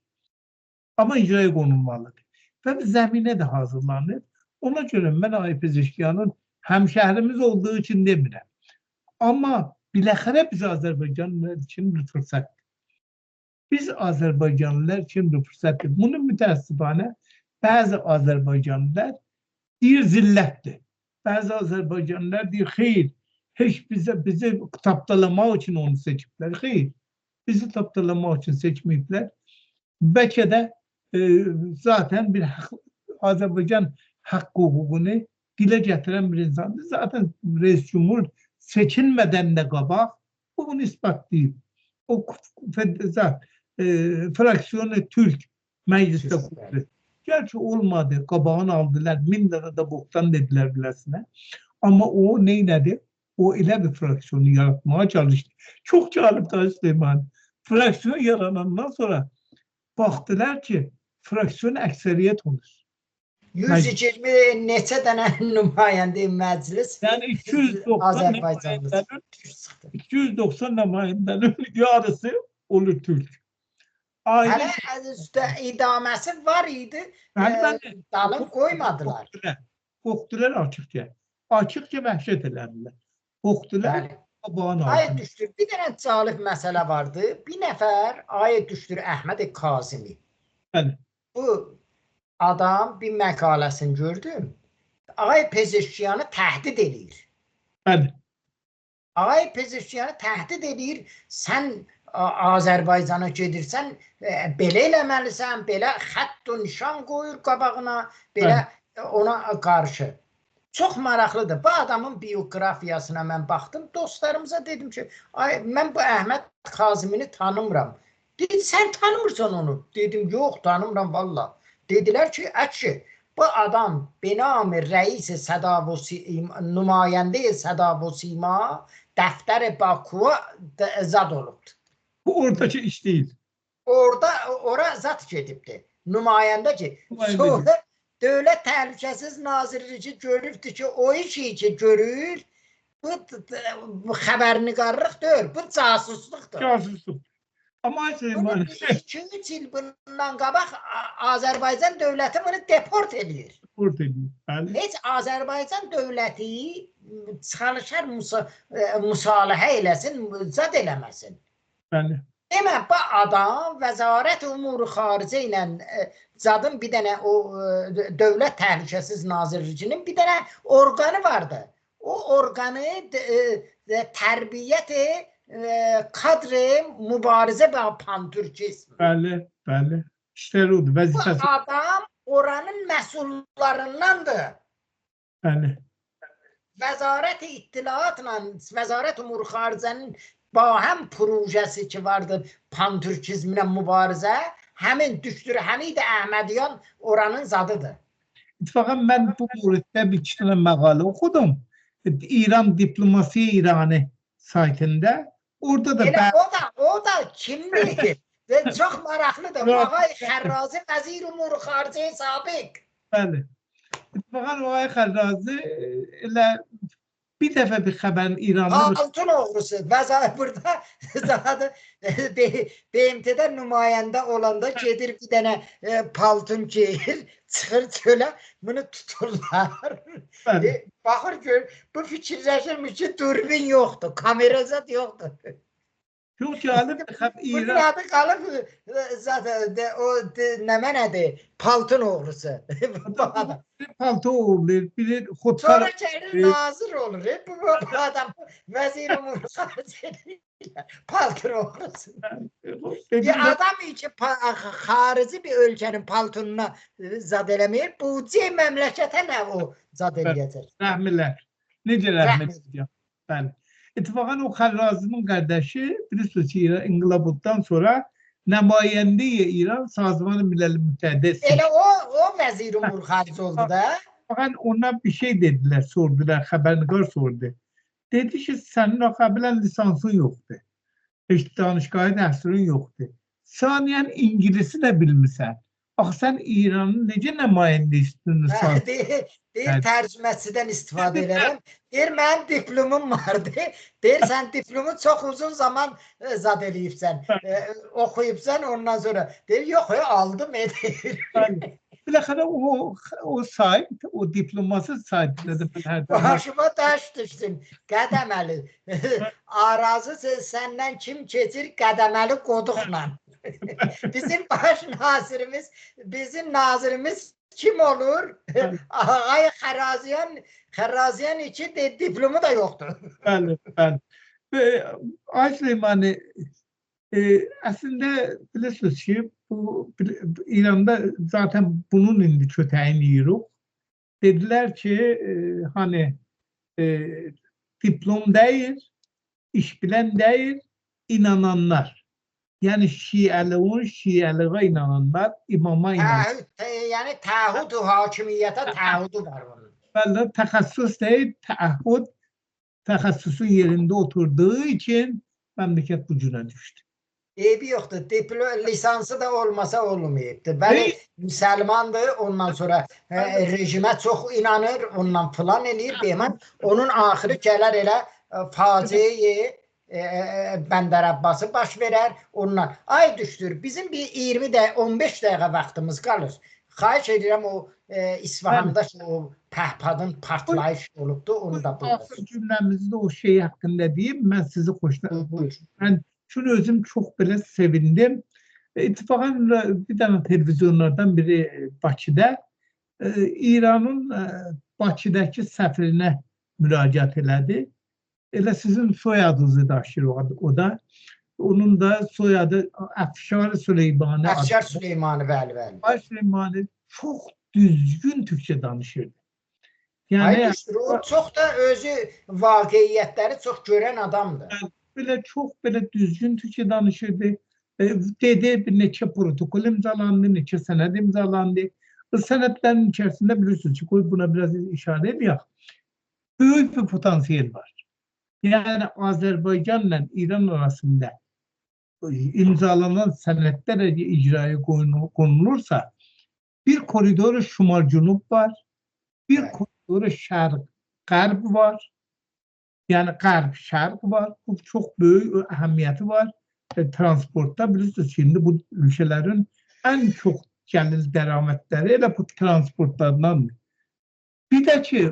B: Amma icraya konulmalıdır. Və zəminə də hazırlanır. Ona görə mən Ay Pezeşkiyanın həmşəhrimiz olduğu üçün demirəm. Amma biləxərə biz Azərbaycanlılar üçün bir fürsətdir. Biz Azərbaycanlılar üçün bir fürsətdir. Bunu mütəəssifanə bəzi Azərbaycanlılar deyir zillətdir. Bəzi Azərbaycanlılar deyir, xeyr, heç bizi tapdalamaq üçün onu seçiblər. Xeyr, bizi tapdalamaq üçün seçməyiblər. Bəlkə də zaten bir Azərbaycan haqq hüququnu dilə gətirən bir insandır. Zaten reis cumhur seçilmədən də qabaq bu bunu isbatlayıb. O fraksiyonu Türk meclisdə qurdu. Gerçi olmadı, qabağını aldılar, 1000 dənə də boktan dedilər biləsinə. Amma o neylədi? O elə bir fraksiyonu yaratmaya çalışdı. Çox cəlibdir Süleyman. Fraksiyon yaranandan sonra baxdılar ki, fraksiyon əksəriyyət olur.
A: 120 neçə dənə nümayəndə məclis,
B: yəni 290 nümayəndənin 290 nümayəndənin yarısı olur Türk.
A: Hələ üstə idaməsi var idi, dalın qoymadılar.
B: Qorxdular açıqca. Açıqca vəhşət elədilər. Qorxdular.
A: Ayet düşdür. Bir dənə cəlib məsələ vardı. Bir nəfər ayet düşdür Əhməd Kazimi.
B: Bəli.
A: Bu adam bir məqaləsini gördüm. Ağay Pezeşkiyanı təhdid eləyir.
B: Bəli.
A: Ağay Pezeşkiyanı təhdid eləyir. Sən Azərbaycana gedirsən, belə eləməlisən, belə xətt-ü nişan qoyur qabağına, belə ona qarşı. Çox maraqlıdır. Bu adamın bioqrafiyasına mən baxdım. Dostlarımıza dedim ki, ay, mən bu Əhməd Kazimini tanımıram. Dedi, sən tanımırsan onu. Dedim, yox, tanımıram valla. Dedilər ki, əki, bu adam benami rəis Səda və Sima, nümayəndə Səda və Sima dəftər Bakuya zad olubdur.
B: Bu oradakı iş deyil.
A: Orada, ora zat gedibdir. Nümayəndə ki, sonra Dövlət Təhlükəsiz Nazirliyi görübdür ki, o işi ki görür, bu xəbərnigarlıq deyil, bu casusluqdur.
B: Casusluq. Amma
A: bunu 2-3 il bundan qabaq Azərbaycan dövləti bunu deport eləyir.
B: Deport eləyir. Bəli.
A: Heç Azərbaycan dövləti çalışar müsalihə eləsin, zad eləməsin.
B: Bəli.
A: Demə, bu adam Vəzarət Umuru Xaricə ilə zadın bir dənə o Dövlət Təhlükəsiz Nazirliyinin bir dənə orqanı vardı. O orqanı tərbiyyət kadrı mübarizə və pantürkizm.
B: Bəli, bəli. İşləri odur, vəzifəsi.
A: Bu adam oranın məsullarındandır.
B: Bəli.
A: Vəzarət İttilaatla Vəzarət Umuru Xaricənin bahəm projesi ki vardı pantürkizmlə mübarizə, həmin düşdür Həmid Əhmədiyan oranın zadıdır.
B: İttifaqən mən bu mövzuda bir iki dənə məqalə oxudum. İran Diplomasi İranı saytında. Orada da
A: elə o da kimdir? Çox maraqlıdır. Ağay Xərrazi Vəzir Umur Xaricə sabiq.
B: Bəli. İttifaqən Ağay Xərrazi elə bir dəfə bir xəbərin İranlı
A: altın oğrusu. Vəzarət burada zaten BMT-də nümayəndə olanda gedir bir dənə paltun geyir, çıxır çölə, bunu tuturlar. Baxır gör, bu fikirləşirmiş ki, durbin yoxdur, kamera zat yoxdur.
B: Çox cəlib
A: İran. Bunun adı qalıb zaten o nə mənədir? Paltun oğrusu.
B: Palto oğurlayır, biri xodkar.
A: Sonra gəlir nazir olur. Bu adam vəzir umur xarici paltun oğrusu. Bir adam ki xarici bir ölkənin paltununa zad eləmir. Bu məmləkətə nə o zad eləyəcək?
B: Rəhmilər. Necə rəhm edəcək? Bəli. İttifaqən o Xərrazinin qardaşı bilirsiniz ki, İnqilab olduktan sonra nümayəndə İran Sazman-ı Milal Müttəhid.
A: Elə o vəzir umur xarici oldu da.
B: İttifaqən ona bir şey dedilər, sordular, xəbərnigar sordu. Dedi ki, sənin o qəbilən lisansın yoxdur. Heç danışgahı təhsilin yoxdur. Saniyən İngilisi də bilmirsən. Axı sən İranın necə nümayəndə üstünü saz?
A: Deyir, tərcüməsindən istifadə edirəm. Deyir, mənim diplomum vardı. Deyir, sən diplomu çox uzun zaman zad eləyibsən, oxuyubsan ondan sonra. Deyir, yox, aldım, deyir.
B: Biləxərə o sayt, o diploması sayt dedim.
A: Başıma daş düşsün, qədəməli. Arazı səndən kim keçir, qədəməli qoduqla. Bizim baş nazirimiz, bizim nazirimiz kim olur? Ağay Xərraziyan iki de, diplomu da yoxdur.
B: Bəli, bəli. Ay Süleymani, əslində bilirsiniz ki, bu İranda zaten bunun indi kötəyini yiyirik. Dedilər ki, hani diplom deyil, iş bilən deyil, inananlar. Yəni Şiəliğin, Şiəliğə inananlar, imama inananlar.
A: Yəni təahhüd hakimiyyətə təahhüdü var bunun.
B: Bəli, təxəssüs deyil, təahhüd təxəssüsün yerində oturduğu için məmləkət bu cürə düşdü.
A: Eybi yoxdur. Diplom, lisansı da olmasa olmayıbdır. Bəli, müsəlmandır, ondan sonra rejimə çox inanır, ondan filan eləyir. Behman, onun axırı gələr elə faciəyi Bəndər Abbası baş verər ondan. Ay düşdür, bizim bir 20 də 15 dəqiqə vaxtımız qalır. Xahiş edirəm o İsfahanda o pəhpadın partlayış olubdu, onu da burada.
B: Axır cümləmizdə o şey haqqında deyim, mən sizi xoşla. Mən şunu özüm çox belə sevindim. İttifaqən bir dənə televizyonlardan biri Bakıda İranın Bakıdakı səfirinə müraciət elədi. Elə sizin soyadınızı daşıyır o da. Onun da soyadı Əfşar Süleymani.
A: Əfşar Süleymani, bəli, bəli.
B: Əfşar Süleymani çox düzgün türkçə danışırdı.
A: Yəni, hayır, o çox da özü vaqiyyətləri çox görən adamdır.
B: Belə çox belə düzgün türkçə danışırdı. Dedi bir neçə protokol imzalandı, neçə sənəd imzalandı. Bu sənədlərin içərisində bilirsiniz ki, qoy buna biraz işarə edək. Böyük bir potansiyel var. Yəni Azərbaycanla İran arasında imzalanan sənədlər icraya konulursa, bir koridoru şimal-cünub var, bir koridoru şərq-qərb var, yəni qərb-şərq var. Bu çox böyük əhəmiyyəti var. Transportda bilirsiniz, şimdi bu ülkələrin ən çox gəlir dəramətləri elə bu transportlardandır. Bir də ki,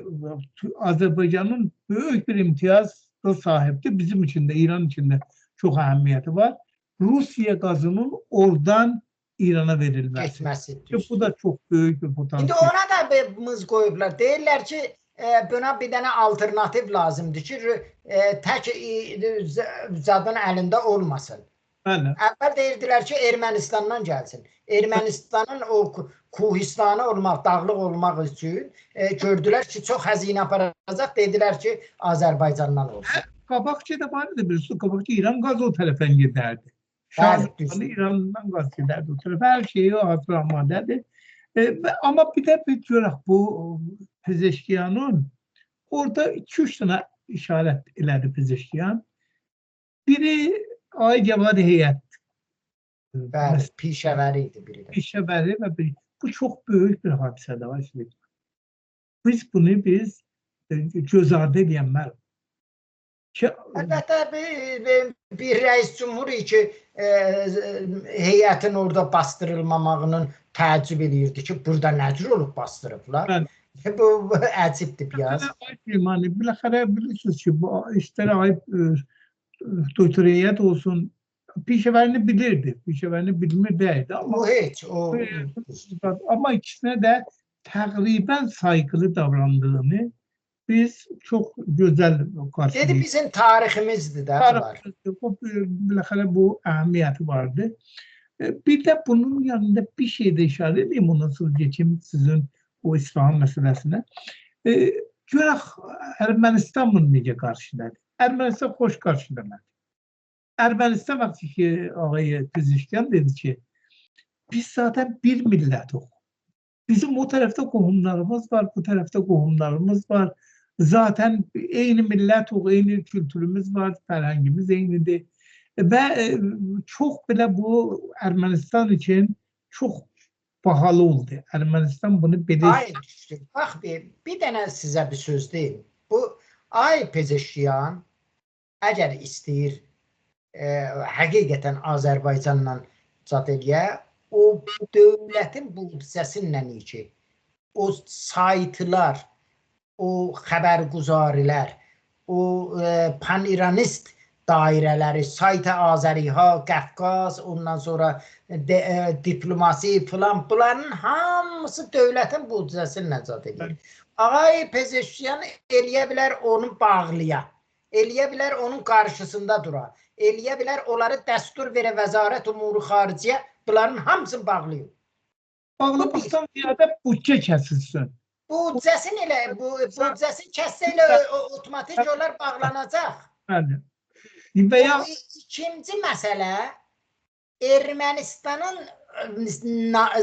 B: Azərbaycanın böyük bir imtiyazla sahibdir. Bizim üçün də, İran üçün də çox əhəmiyyəti var. Rusiya qazının oradan İrana verilməsi.
A: Getməsi.
B: Bu da çox böyük bir potansiyel.
A: İndi ona da bir mız qoyublar. Deyirlər ki, buna bir dənə alternativ lazımdır ki, tək zadın əlində olmasın.
B: Bəli.
A: Əvvəl deyirdilər ki, Ermənistandan gəlsin. Ermənistanın o Kuhistanı olmaq, dağlıq olmaq üçün gördülər ki, çox xəzinə aparacaq. Dedilər ki, Azərbaycandan olsun.
B: Qabaqca da var idi, bilirsiniz, qabaqca İran qazı o tərəfdən gedərdi. Şahzadəni İrandan qaz gedərdi o tərəfə. Hər şeyi hazır amadədir. Amma bir də bir görək bu Pezeşkiyanın orada 2-3 dənə işarət elədi Pezeşkiyan. Biri Ay Cavad Heyət.
A: Bəli, Pişəvəri idi biri də.
B: Pişəvəri və biri. Bu çox böyük bir hadisədir. Biz bunu göz ardı eləyənməliyik.
A: Əlbəttə bir rəis cümhur ki, heyətin orada bastırılmamağının təəccüb eləyirdi ki, burada nə cür olub bastırıblar.
B: Bəli.
A: Bu əcibdir biraz.
B: Yəni, biləxərə bilirsiniz ki, bu işlərə ayıb doktor heyət olsun, Pişəvərini bilirdi, Pişəvərini bilmir deyildi. Amma,
A: o heç, o...
B: Amma ikisinə də təqribən sayğılı davrandığını biz çox gözəl qarşılayırıq.
A: Dedi, bizim tariximizdir də bunlar.
B: Biləxərə bu əhəmiyyəti vardı. Bir də bunun yanında bir şey də işarə edeyim, ondan sonra geçeyim sizin o İsfahan məsələsinə. Görək, Ermənistan bunu necə qarşıladı? Ermənistan xoş qarşılamadı. Ermənistan vaxtı ki, ağay Pezeşkiyan dedi ki, biz zaten bir millətik. Bizim o tərəfdə qohumlarımız var, bu tərəfdə qohumlarımız var. Zaten eyni millətik, eyni kültürümüz var, fərhəngimiz eynidir. Və çox belə bu Ermənistan üçün çox bahalı oldu. Ermənistan bunu belə...
A: Ay, bax bir dənə sizə bir söz deyim. Bu Ay Pezeşkiyan əgər istəyir həqiqətən Azərbaycanla zat eləyə, o dövlətin budcəsinlə ki, o saytlar, o xəbərguzarilər, o paniranist dairələri, sayt-ı Azəriha, Qafqaz, ondan sonra diplomasi filan, bunların hamısı dövlətin budcəsinlə zat eləyir. Ağay Pezeşkiyan eləyə bilər onu bağlaya, eləyə bilər onun qarşısında dura, eləyə bilər onları dəstur verə Vəzarət Umuru Xariciyə, bunların hamısını bağlayır.
B: Bağlamaqdan ziyadə budcə kəsilsin.
A: Budcəsini elə, budcəsini kəssə elə otomatik onlar bağlanacaq.
B: Bəli. Və ya...
A: İkinci məsələ, Ermənistanın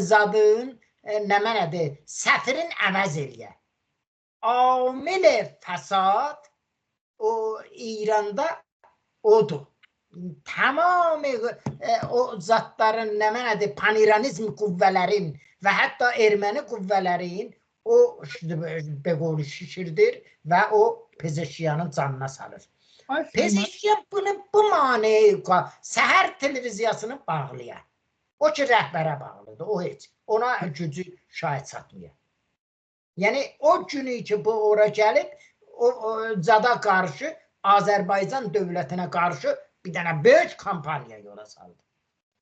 A: zadın, nə mənədir, səfirin əvəz eləyə. Amil-i fəsad o İranda odur. Tamam o zatların, nə mənədir, paniranizm qüvvələrin və hətta erməni qüvvələrin o beqolu şişirdir və o Pezeşkiyanın canına salır. Pezeşkiyan bunu bu maneyi səhər televiziyasını bağlaya. O ki rəhbərə bağlıdır, o heç. Ona gücü şahid çatmıyor. Yəni o günü ki bu ora gəlib, o zada qarşı Azərbaycan dövlətinə qarşı bir dənə böyük kampaniya yola saldı.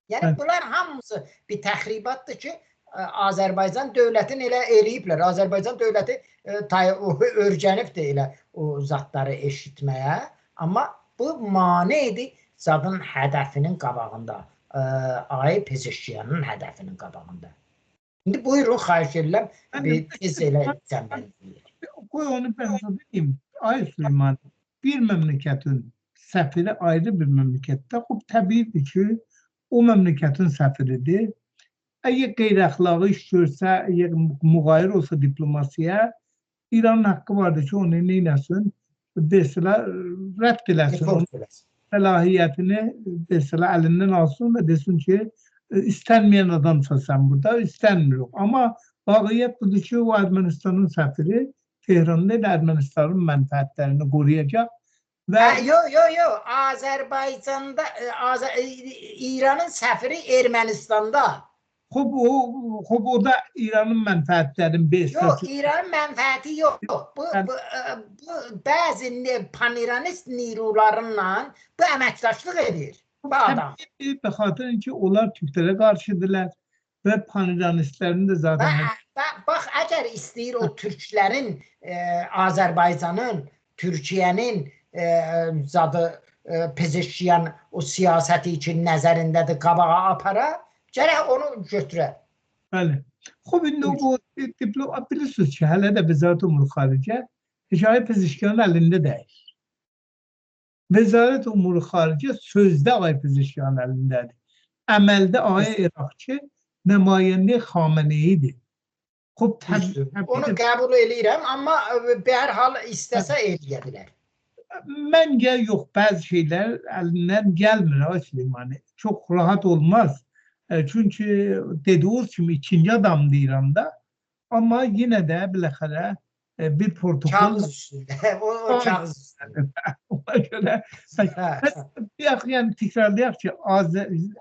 A: Yəni
B: Evet.
A: bunlar hamısı bir təxribatdır ki, Azərbaycan dövlətini elə eləyiblər. Azərbaycan dövləti öyrənibdir elə o zatları eşitməyə. Amma bu mane idi zadın hədəfinin qabağında, Ay Pezeşkiyanın hədəfinin qabağında. İndi buyurun, xahiş edirəm, bir tez elə cəmbəndləyək.
B: Qoy onu ben sana diyeyim. Ay Süleyman, bir memleketin səfiri ayrı bir memlekette, xub təbiidir ki, o memleketin səfiridir. Əgər qeyri-əxlaqi iş görsə, əgər müğayir olsa diplomasiyaya, İranın haqqı vardır ki, onu neynəsin? Mesela rədd eləsin, onun səlahiyyətini mesela əlindən alsın və desin ki, istənməyən adamsan sən burada, istənmirik. Amma vaqiət budur ki, o Ermənistanın səfiri Tehranda ilə Ermənistanın mənfəətlərini qoruyacaq və
A: Yo, Azərbaycanda İranın səfiri Ermənistanda.
B: Xub o da İranın mənfəətlərinin bir
A: Yox, İranın mənfəəti yox. Bu bəzi paniranist nirularla bu əməkdaşlıq edir. Bu adam.
B: Təbii xatirən ki, onlar Türklərə qarşıdırlar və paniranistlərin də zaten...
A: Bax, əgər istəyir o türklərin, Azərbaycanın, Türkiyənin zadı Pezeşkiyan o siyasəti üçün nəzərindədir, qabağa apara, gərək onu götürə.
B: Bəli. Xub, indi o bilirsiniz ki, hələ də Vəzarət Umur Xaricə Hicai Pezeşkiyanın əlində deyil. Vəzarət Umur Xaricə sözdə Ay Pezeşkiyanın əlindədir. Əməldə Ay İraqçı nümayəndə Xameneyidir. Xub,
A: onu qəbul eləyirəm, amma bərhal istəsə eləyə bilər.
B: Məncə yox, bəzi şeylər əlindən gəlmir Ay Süleymani. Çox rahat olmaz. Çünki dediyiniz kimi ikinci adamdır İranda. Amma yenə də biləxərə bir protokol...
A: Kağız üstündə. O kağız üstündə.
B: Ona görə... Yəni təkrarlayaq ki,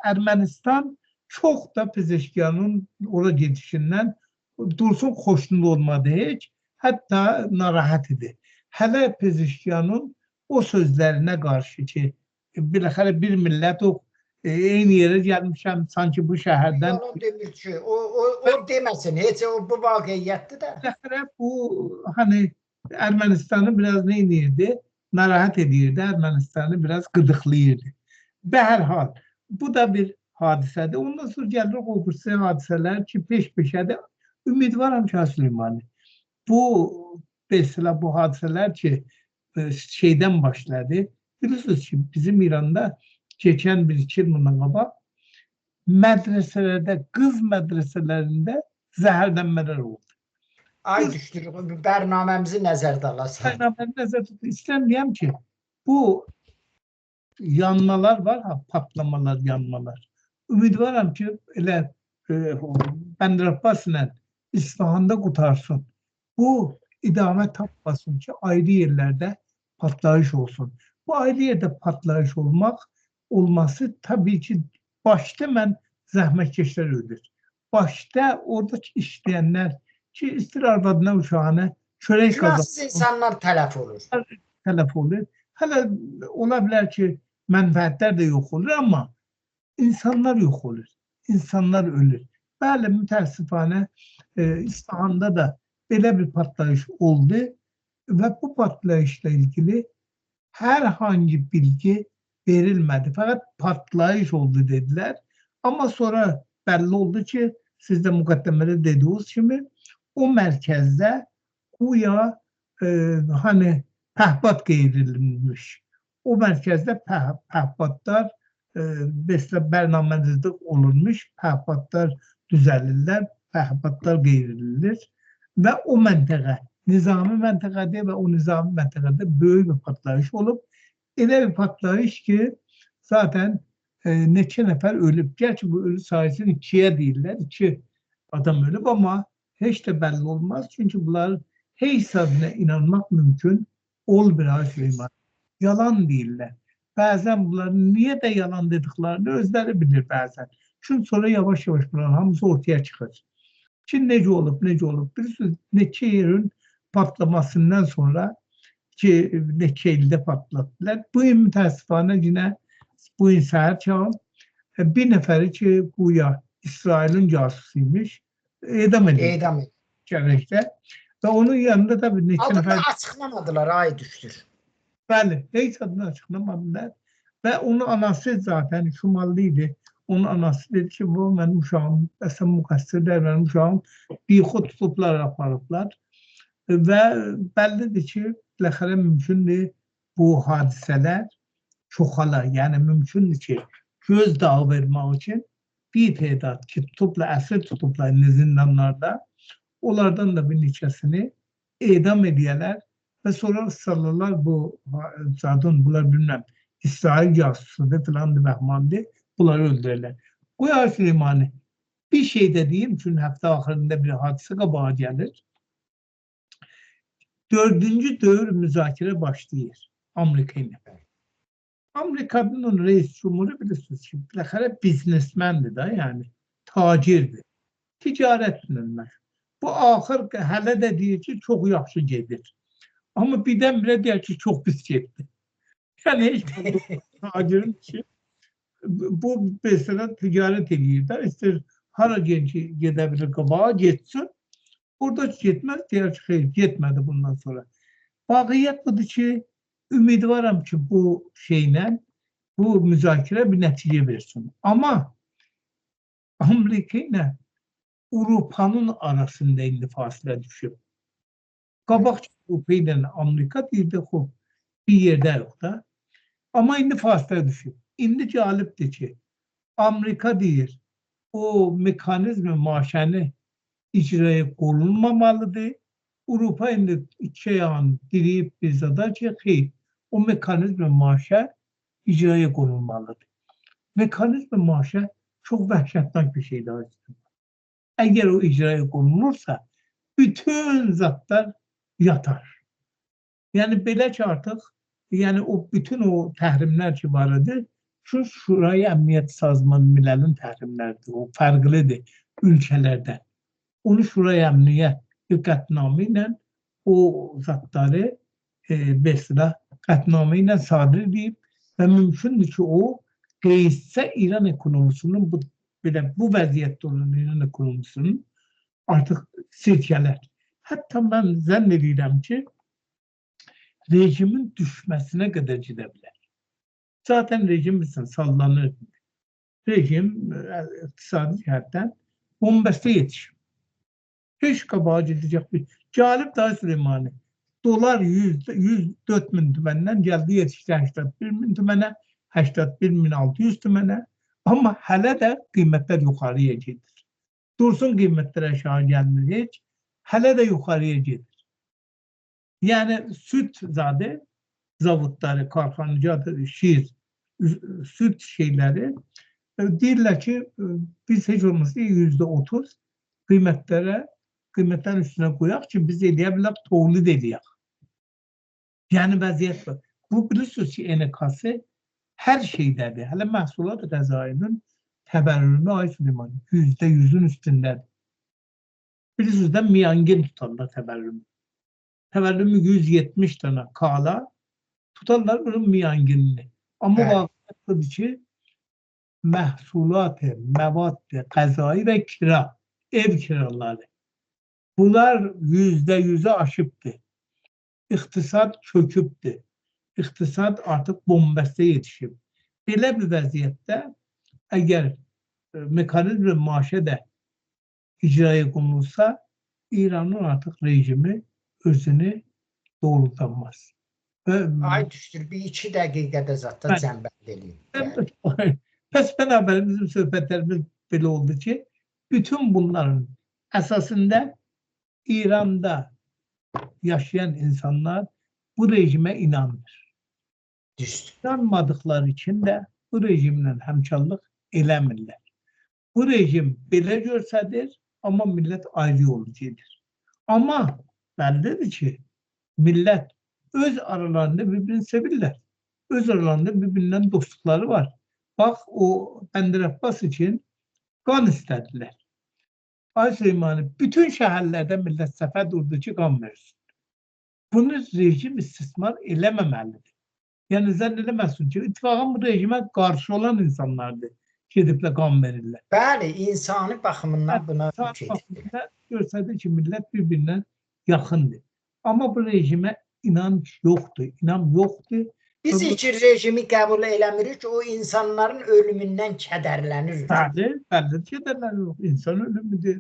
B: Ermənistan çox da Pezeşkiyanın ora gedişindən dursun xoşnud olmadı heç, hətta narahat idi. Hələ Pezeşkiyanın o sözlərinə qarşı ki, biləxərə bir millət o eyni yerə gəlmişəm, sanki bu şəhərdən...
A: Yalan demir ki, o deməsin, heç o bu vaqiyyətdir də.
B: Biləxərə bu, hani Ermənistanı biraz nə edirdi? Narahat edirdi, Ermənistanı biraz qıdıqlayırdı. Bəhərhal, bu da bir hadisədir. Ondan sonra gəlir o birisi hadisələr ki, peş-peşədir. Ümidvaram ki, Süleymani, bu, mesela bu hadisələr ki, şeydən başladı. Bilirsiniz ki, bizim İranda keçən bir iki il bundan qabaq mədrəsələrdə, qız mədrəsələrində zəhərlənmələr oldu.
A: Ay düşdür, bərnaməmizi nəzərdə alasan.
B: Bərnaməmi nəzərdə tutun. İstəyirəm deyəm ki, bu yanmalar var, ha, patlamalar, yanmalar. Ümidvaram ki, elə Bəndər Abbasla İsfahanda qutarsın. Bu idamə tapmasın ki, ayrı yerlərdə patlayış olsun. Bu ayrı yerdə patlayış olması tabii ki, başda mən zəhmətkeşlər ölür. Başda orada işləyənlər ki, istir arvadına, uşağına çörək qazanır.
A: Günahsız insanlar tələf olur.
B: Tələf olur. Hələ ola bilər ki, mənfəətlər də yox olur, amma insanlar yox olur. İnsanlar ölür. Bəli, mütəəssifanə İsfahanda da belə bir patlayış oldu və bu patlayışla ilgili herhangi bilgi verilmədi. Fakat patlayış oldu dediler. Ama sonra belli oldu ki, siz də müqəddəmədə dediyiniz kimi, o mərkəzdə güya hani pəhbat qeyrilmiş. O mərkəzdə pəhbatlar mesela bərnamənizdə olunmuş, pəhbatlar düzəlirlər, pəhbatlar qeyrilir və o məntəqə nizami məntəqədir və o nizami məntəqədə böyük bir patlayış olub. Elə bir patlayış ki, zaten neçə nəfər ölüb. Gerçi bu ölü sayısını 2'ye deyirlər, 2 adam ölüb, amma heç də bəlli olmaz. Çünki bunların heç adına inanmaq mümkün olmur ha Süleyman. Yalan deyirlər. Bəzən bunların niyə də yalan dediklerini özləri bilir bəzən. Çünki sonra yavaş yavaş bunların hamısı ortaya çıxır. Ki necə olub, necə olub? Bilirsiniz, neçə yerin patlamasından sonra ki neçə ildə patlatdılar. Bu il mütəəssifانə yenə bu il səhər çağı bir nəfəri ki, güya İsrailin casusuymuş, edam edildi.
A: Edam edildi.
B: Gələcəkdə. Və onun yanında da bir neçə
A: Adını
B: nəfər...
A: açıqlamadılar, ay düşdür.
B: Bəli, heç adını açıqlamadılar. Və onun anası zaten Şimallı idi. Onun anası dedi ki, bu mənim uşağım, əslən müqəssirlər mənim uşağım, bixud tutublar, aparıblar. Və bəllidir ki, biləxərə mümkündür bu hadisələr çoxala. Yəni mümkündür ki, göz dağı vermək üçün bir tedad ki, tutublar, əsir tutublar indi zindanlarda, onlardan da bir neçəsini edam edəyələr və sonra salırlar bu zadın, bunlar bilməm, İsrail casusudur filandır, vəhmandır, bunları öldürürlər. Qoy Süleymani, bir şey də deyim, çünki həftə axırında bir hadisə qabağa gəlir. Dördüncü dövr müzakirə başlayır Amerika ilə. Amerikanın reis cumhuru bilirsiniz ki, biləxərə biznesmendir da, yəni tacirdir, ticarətlə məşğul. Bu axır hələ də deyir ki, çox yaxşı gedir. Amma birdən-birə deyir ki, çox pis getdi. Yəni heç tacirin ki, bu məsələ ticarət eləyir də, istər hara gedə bilir qabağa, getsin. Orada getməz, deyər ki, xeyr, getmədi bundan sonra. Vaqiət budur ki, ümidvaram ki, bu şeylə, bu müzakirə bir nəticə versin. Amma Amerika ilə Avropanın arasında indi fasilə düşüb. Qabaqca Avropa ilə Amerika deyirdi, xub, bir yerdə yox da. Amma indi fasilə düşüb. İndi cəlibdir ki, Amerika deyir, o mexanizmi maşəni icraya konulmamalıdır. Avropa indi iki ayağını diriyib bir zada ki, xeyr, o mexanizmi maşə icraya konulmalıdır. Mexanizmi maşə çox vəhşətnak bir şeydir. Əgər o icraya konulursa, bütün zatlar yatar. Yəni belə ki artıq, yəni o bütün o təhrimlər ki var idi, şu Şurayı Əmniyyət Sazmanı Miləlin təhrimləridir, o fərqlidir ölkələrdən. Onu Şurayı Əmniyyət bir qətnamə ilə o zatları mesela qətnamə ilə sadir edib və mümkündür ki o qeysə İran ekonomisinin bu belə bu vəziyyətdə olan İran ekonomisinin artıq sirkələr. Hətta mən zənn edirəm ki, rejimin düşməsinə qədər gedə bilər. Zaten rejim bilsin, sallanır. Rejim iqtisadi cəhətdən bombəstə yetişir. Heç qabağa gedəcək bir. Cəlib daha Süleymani. Dolar 104 min tüməndən gəldi yetişdi 81 min tümənə, 81.600 tümənə. Amma hələ də qiymətlər yuxarıya gedir. Dursun qiymətlər aşağı gəlmir heç, hələ də yuxarıya gedir. Yəni süd zadı, zavodları, karxanacadır, şir, süd şeyləri deyirlər ki, biz heç olmasa %30 qiymətlərin üstünə qoyaq ki, biz eləyə bilək, tövlid eləyək. Yəni vəziyyət var. Bu bilirsiniz ki, NKS hər şeydədir. Hələ məhsulat qəzainin təbərrümü ay Süleyman %100-ün üstündədir. Bilirsiniz də miyangin tutarlar təbərrümü. Təbərrümü 170 dənə kala tutarlar bunun miyanginini. Amma evet, vaqiət budur ki, məhsulat, məvad, qəzai və kira, ev kiraları. Bunlar %100-ü aşıbdır. İqtisad çökübdür. İqtisad artıq bombəstə yetişib. Belə bir vəziyyətdə əgər mexanizm maaşə də icraya konulsa, İranın artıq rejimi özünü doğrultanmaz.
A: Ay düşdür, bir 2 dəqiqədə zətdə cəmbənd eləyim.
B: Pəs bənabər bizim söhbətlərimiz belə oldu ki, bütün bunların əsasında İranda yaşayan insanlar bu rejime inanmır.
A: Düzdür.
B: İnanmadıkları için də bu rejimlə həmkarlıq eləmirlər. Bu rejim belə görsədir, amma millət ayrı yolu gedir. Amma bəllidir ki, millət öz aralarında birbirini sevirlər. Öz aralarında birbirinden dostlukları var. Bax, o Bəndər Abbas için qan istədilər. Ay Süleymani, bütün şəhərlərdə millət səfə durdu ki, qan versin. Bunu rejim istismar eləməməlidir. Yəni zənn eləməsin ki, ittifaqın bu rejimə qarşı olan insanlardır. Gediblə qan verirlər.
A: Bəli, insani baxımından buna
B: baxımından göstərdi ki, millət bir-birinə yaxındır. Amma bu rejimə inanc yoxdur, inam yoxdur.
A: Biz ki rejimi qəbul eləmirik, o insanların ölümündən kədərlənirik.
B: Bəli, bəli, kədərlənirik. İnsan ölümüdür,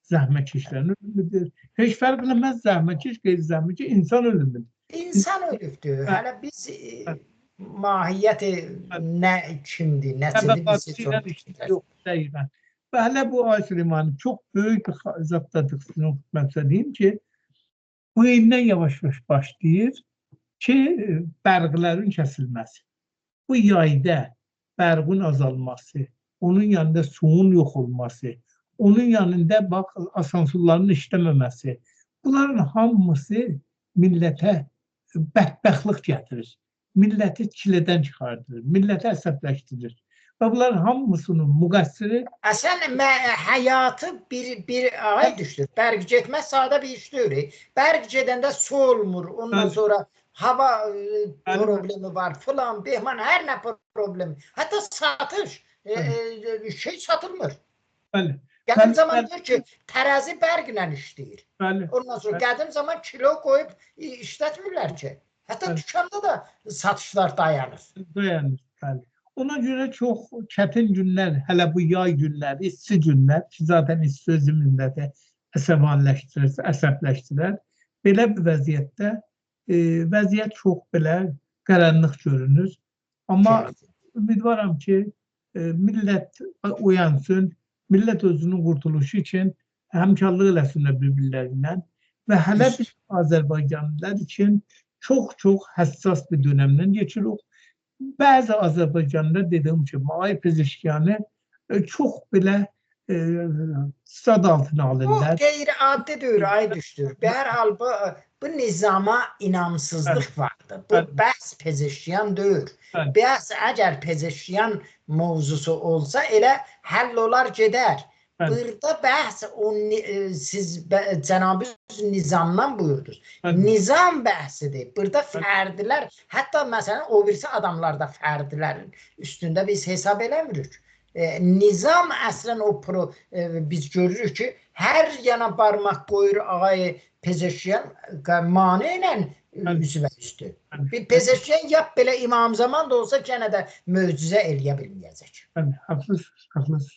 B: zəhmətkeşlərin ölümüdür. Heç fərq eləməz zəhmətkeş, qeyri-zəhmətkeş, insan ölümüdür.
A: İnsan ölübdür. Hələ biz mahiyyəti nə kimdir, nəçidir biz heç onu fikirləşmirik.
B: Yox, dəqiqən. Və hələ bu Ay Süleymani çox böyük bir zatdadır. Mən sizə deyim ki, bu indən yavaş-yavaş başlayır ki, bərqlərin kəsilməsi. Bu yayda bərqin azalması, onun yanında suyun yox olması, onun yanında bax asansurların işləməməsi, bunların hamısı millətə bədbəxtlik gətirir. Milləti çilədən çıxardır, milləti əsəbləşdirir. Və bunların hamısının müqəssiri...
A: Əslən, həyatı bir ay düşdür. Bərq getməz sadə bir iş deyil. Bərq gedəndə su olmur, ondan sonra hava problemi var, filan, behman, hər nə problemi. Hətta satış, şey satılmır.
B: Bəli.
A: Qədim zaman deyir ki, tərəzi bərqlə işləyir.
B: Bəli.
A: Ondan sonra qədim zaman kilo qoyub işlətmirlər ki. Hətta dükanda da satışlar dayanır.
B: Dayanır, bəli. Ona görə çox çətin günlər, hələ bu yay günləri, isti günlər ki, zaten isti özü milləti əsəbləşdirir, əsəbləşdirər. Belə bir vəziyyətdə vəziyyət çox belə qaranlıq görünür. Amma ümidvaram ki, millət uyansın, millət özünün qurtuluşu üçün həmkarlıq eləsinlər bir-birlərindən və hələ biz Azərbaycanlılar üçün çox-çox həssas bir dönəmdən geçirik. Bəzi Azərbaycanlılar dediyim kimi, Ay Pezeşkiyanı çox belə sad altına alırlar.
A: Bu qeyri-adi deyil, ay düşdür. Bərhal bu nizama inamsızlıq vardır. Bu bəhs Pezeşkiyan deyil. Bəhs əgər Pezeşkiyan mövzusu olsa elə həll olar gedər. Burada bəhs siz cənabı nizamdan buyurdunuz. Nizam bəhsidir. Burada fərdlər, hətta məsələn o birisi adamlar da fərdlərin üstündə biz hesab eləmirik. Nizam əslən o biz görürük ki, hər yana barmaq qoyur ağay Pezeşkiyan mane ilə üzvə üstü. Bir Pezeşkiyan yap belə imam zaman da olsa gənə də möcüzə eləyə bilməyəcək.
B: Haklısınız, haklısınız.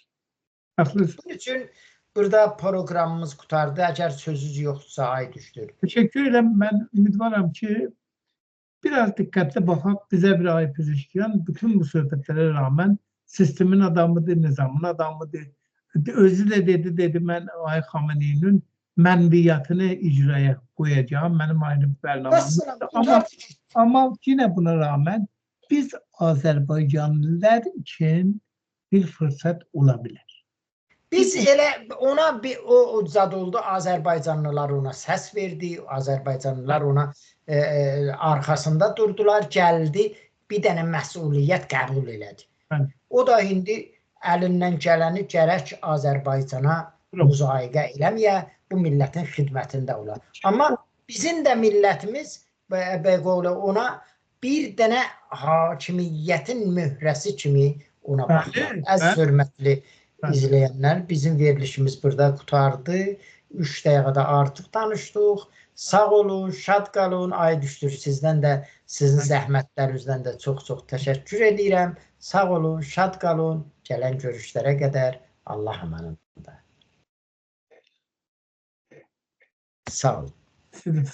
B: Haklısınız.
A: Bunun üçün burada proqramımız qurtardı. Əgər sözünüz yoxdursa ay düşdür.
B: Teşekkür ederim. Mən ümidvaram ki, biraz dikkatli baxaq bizə bir Ay Pezeşkiyan bütün bu söhbətlərə rağmen sistemin adamıdır, nizamın adamıdır. Özü də dedi mən Ay Xameneyinin mənviyyatını icraya qoyacağım. Mənim ayrı bir bərnaməm. Amma yenə buna rağmen biz Azərbaycanlılar üçün bir fırsat ola bilər.
A: Biz elə ona bir o zad oldu, Azərbaycanlılar ona səs verdi, Azərbaycanlılar ona arxasında durdular, gəldi, bir dənə məsuliyyət qəbul elədi.
B: Bəli.
A: O da indi əlindən gələni gərək Azərbaycana müzayiqə eləməyə, bu millətin xidmətində olar. Amma bizim də millətimiz ona bir dənə hakimiyyətin möhrəsi kimi ona baxır. Əziz hörmətli izləyənlər, bizim verilişimiz burada qurtardı. 3 dəqiqədə artıq danışdıq. Sağ olun, şad qalın. Ay düşdür sizdən də, sizin zəhmətlərinizdən də çox-çox təşəkkür edirəm. Sağ olun, şad qalın. Gələn görüşlərə qədər Allah amanında. Sağ olun.
B: Sizin.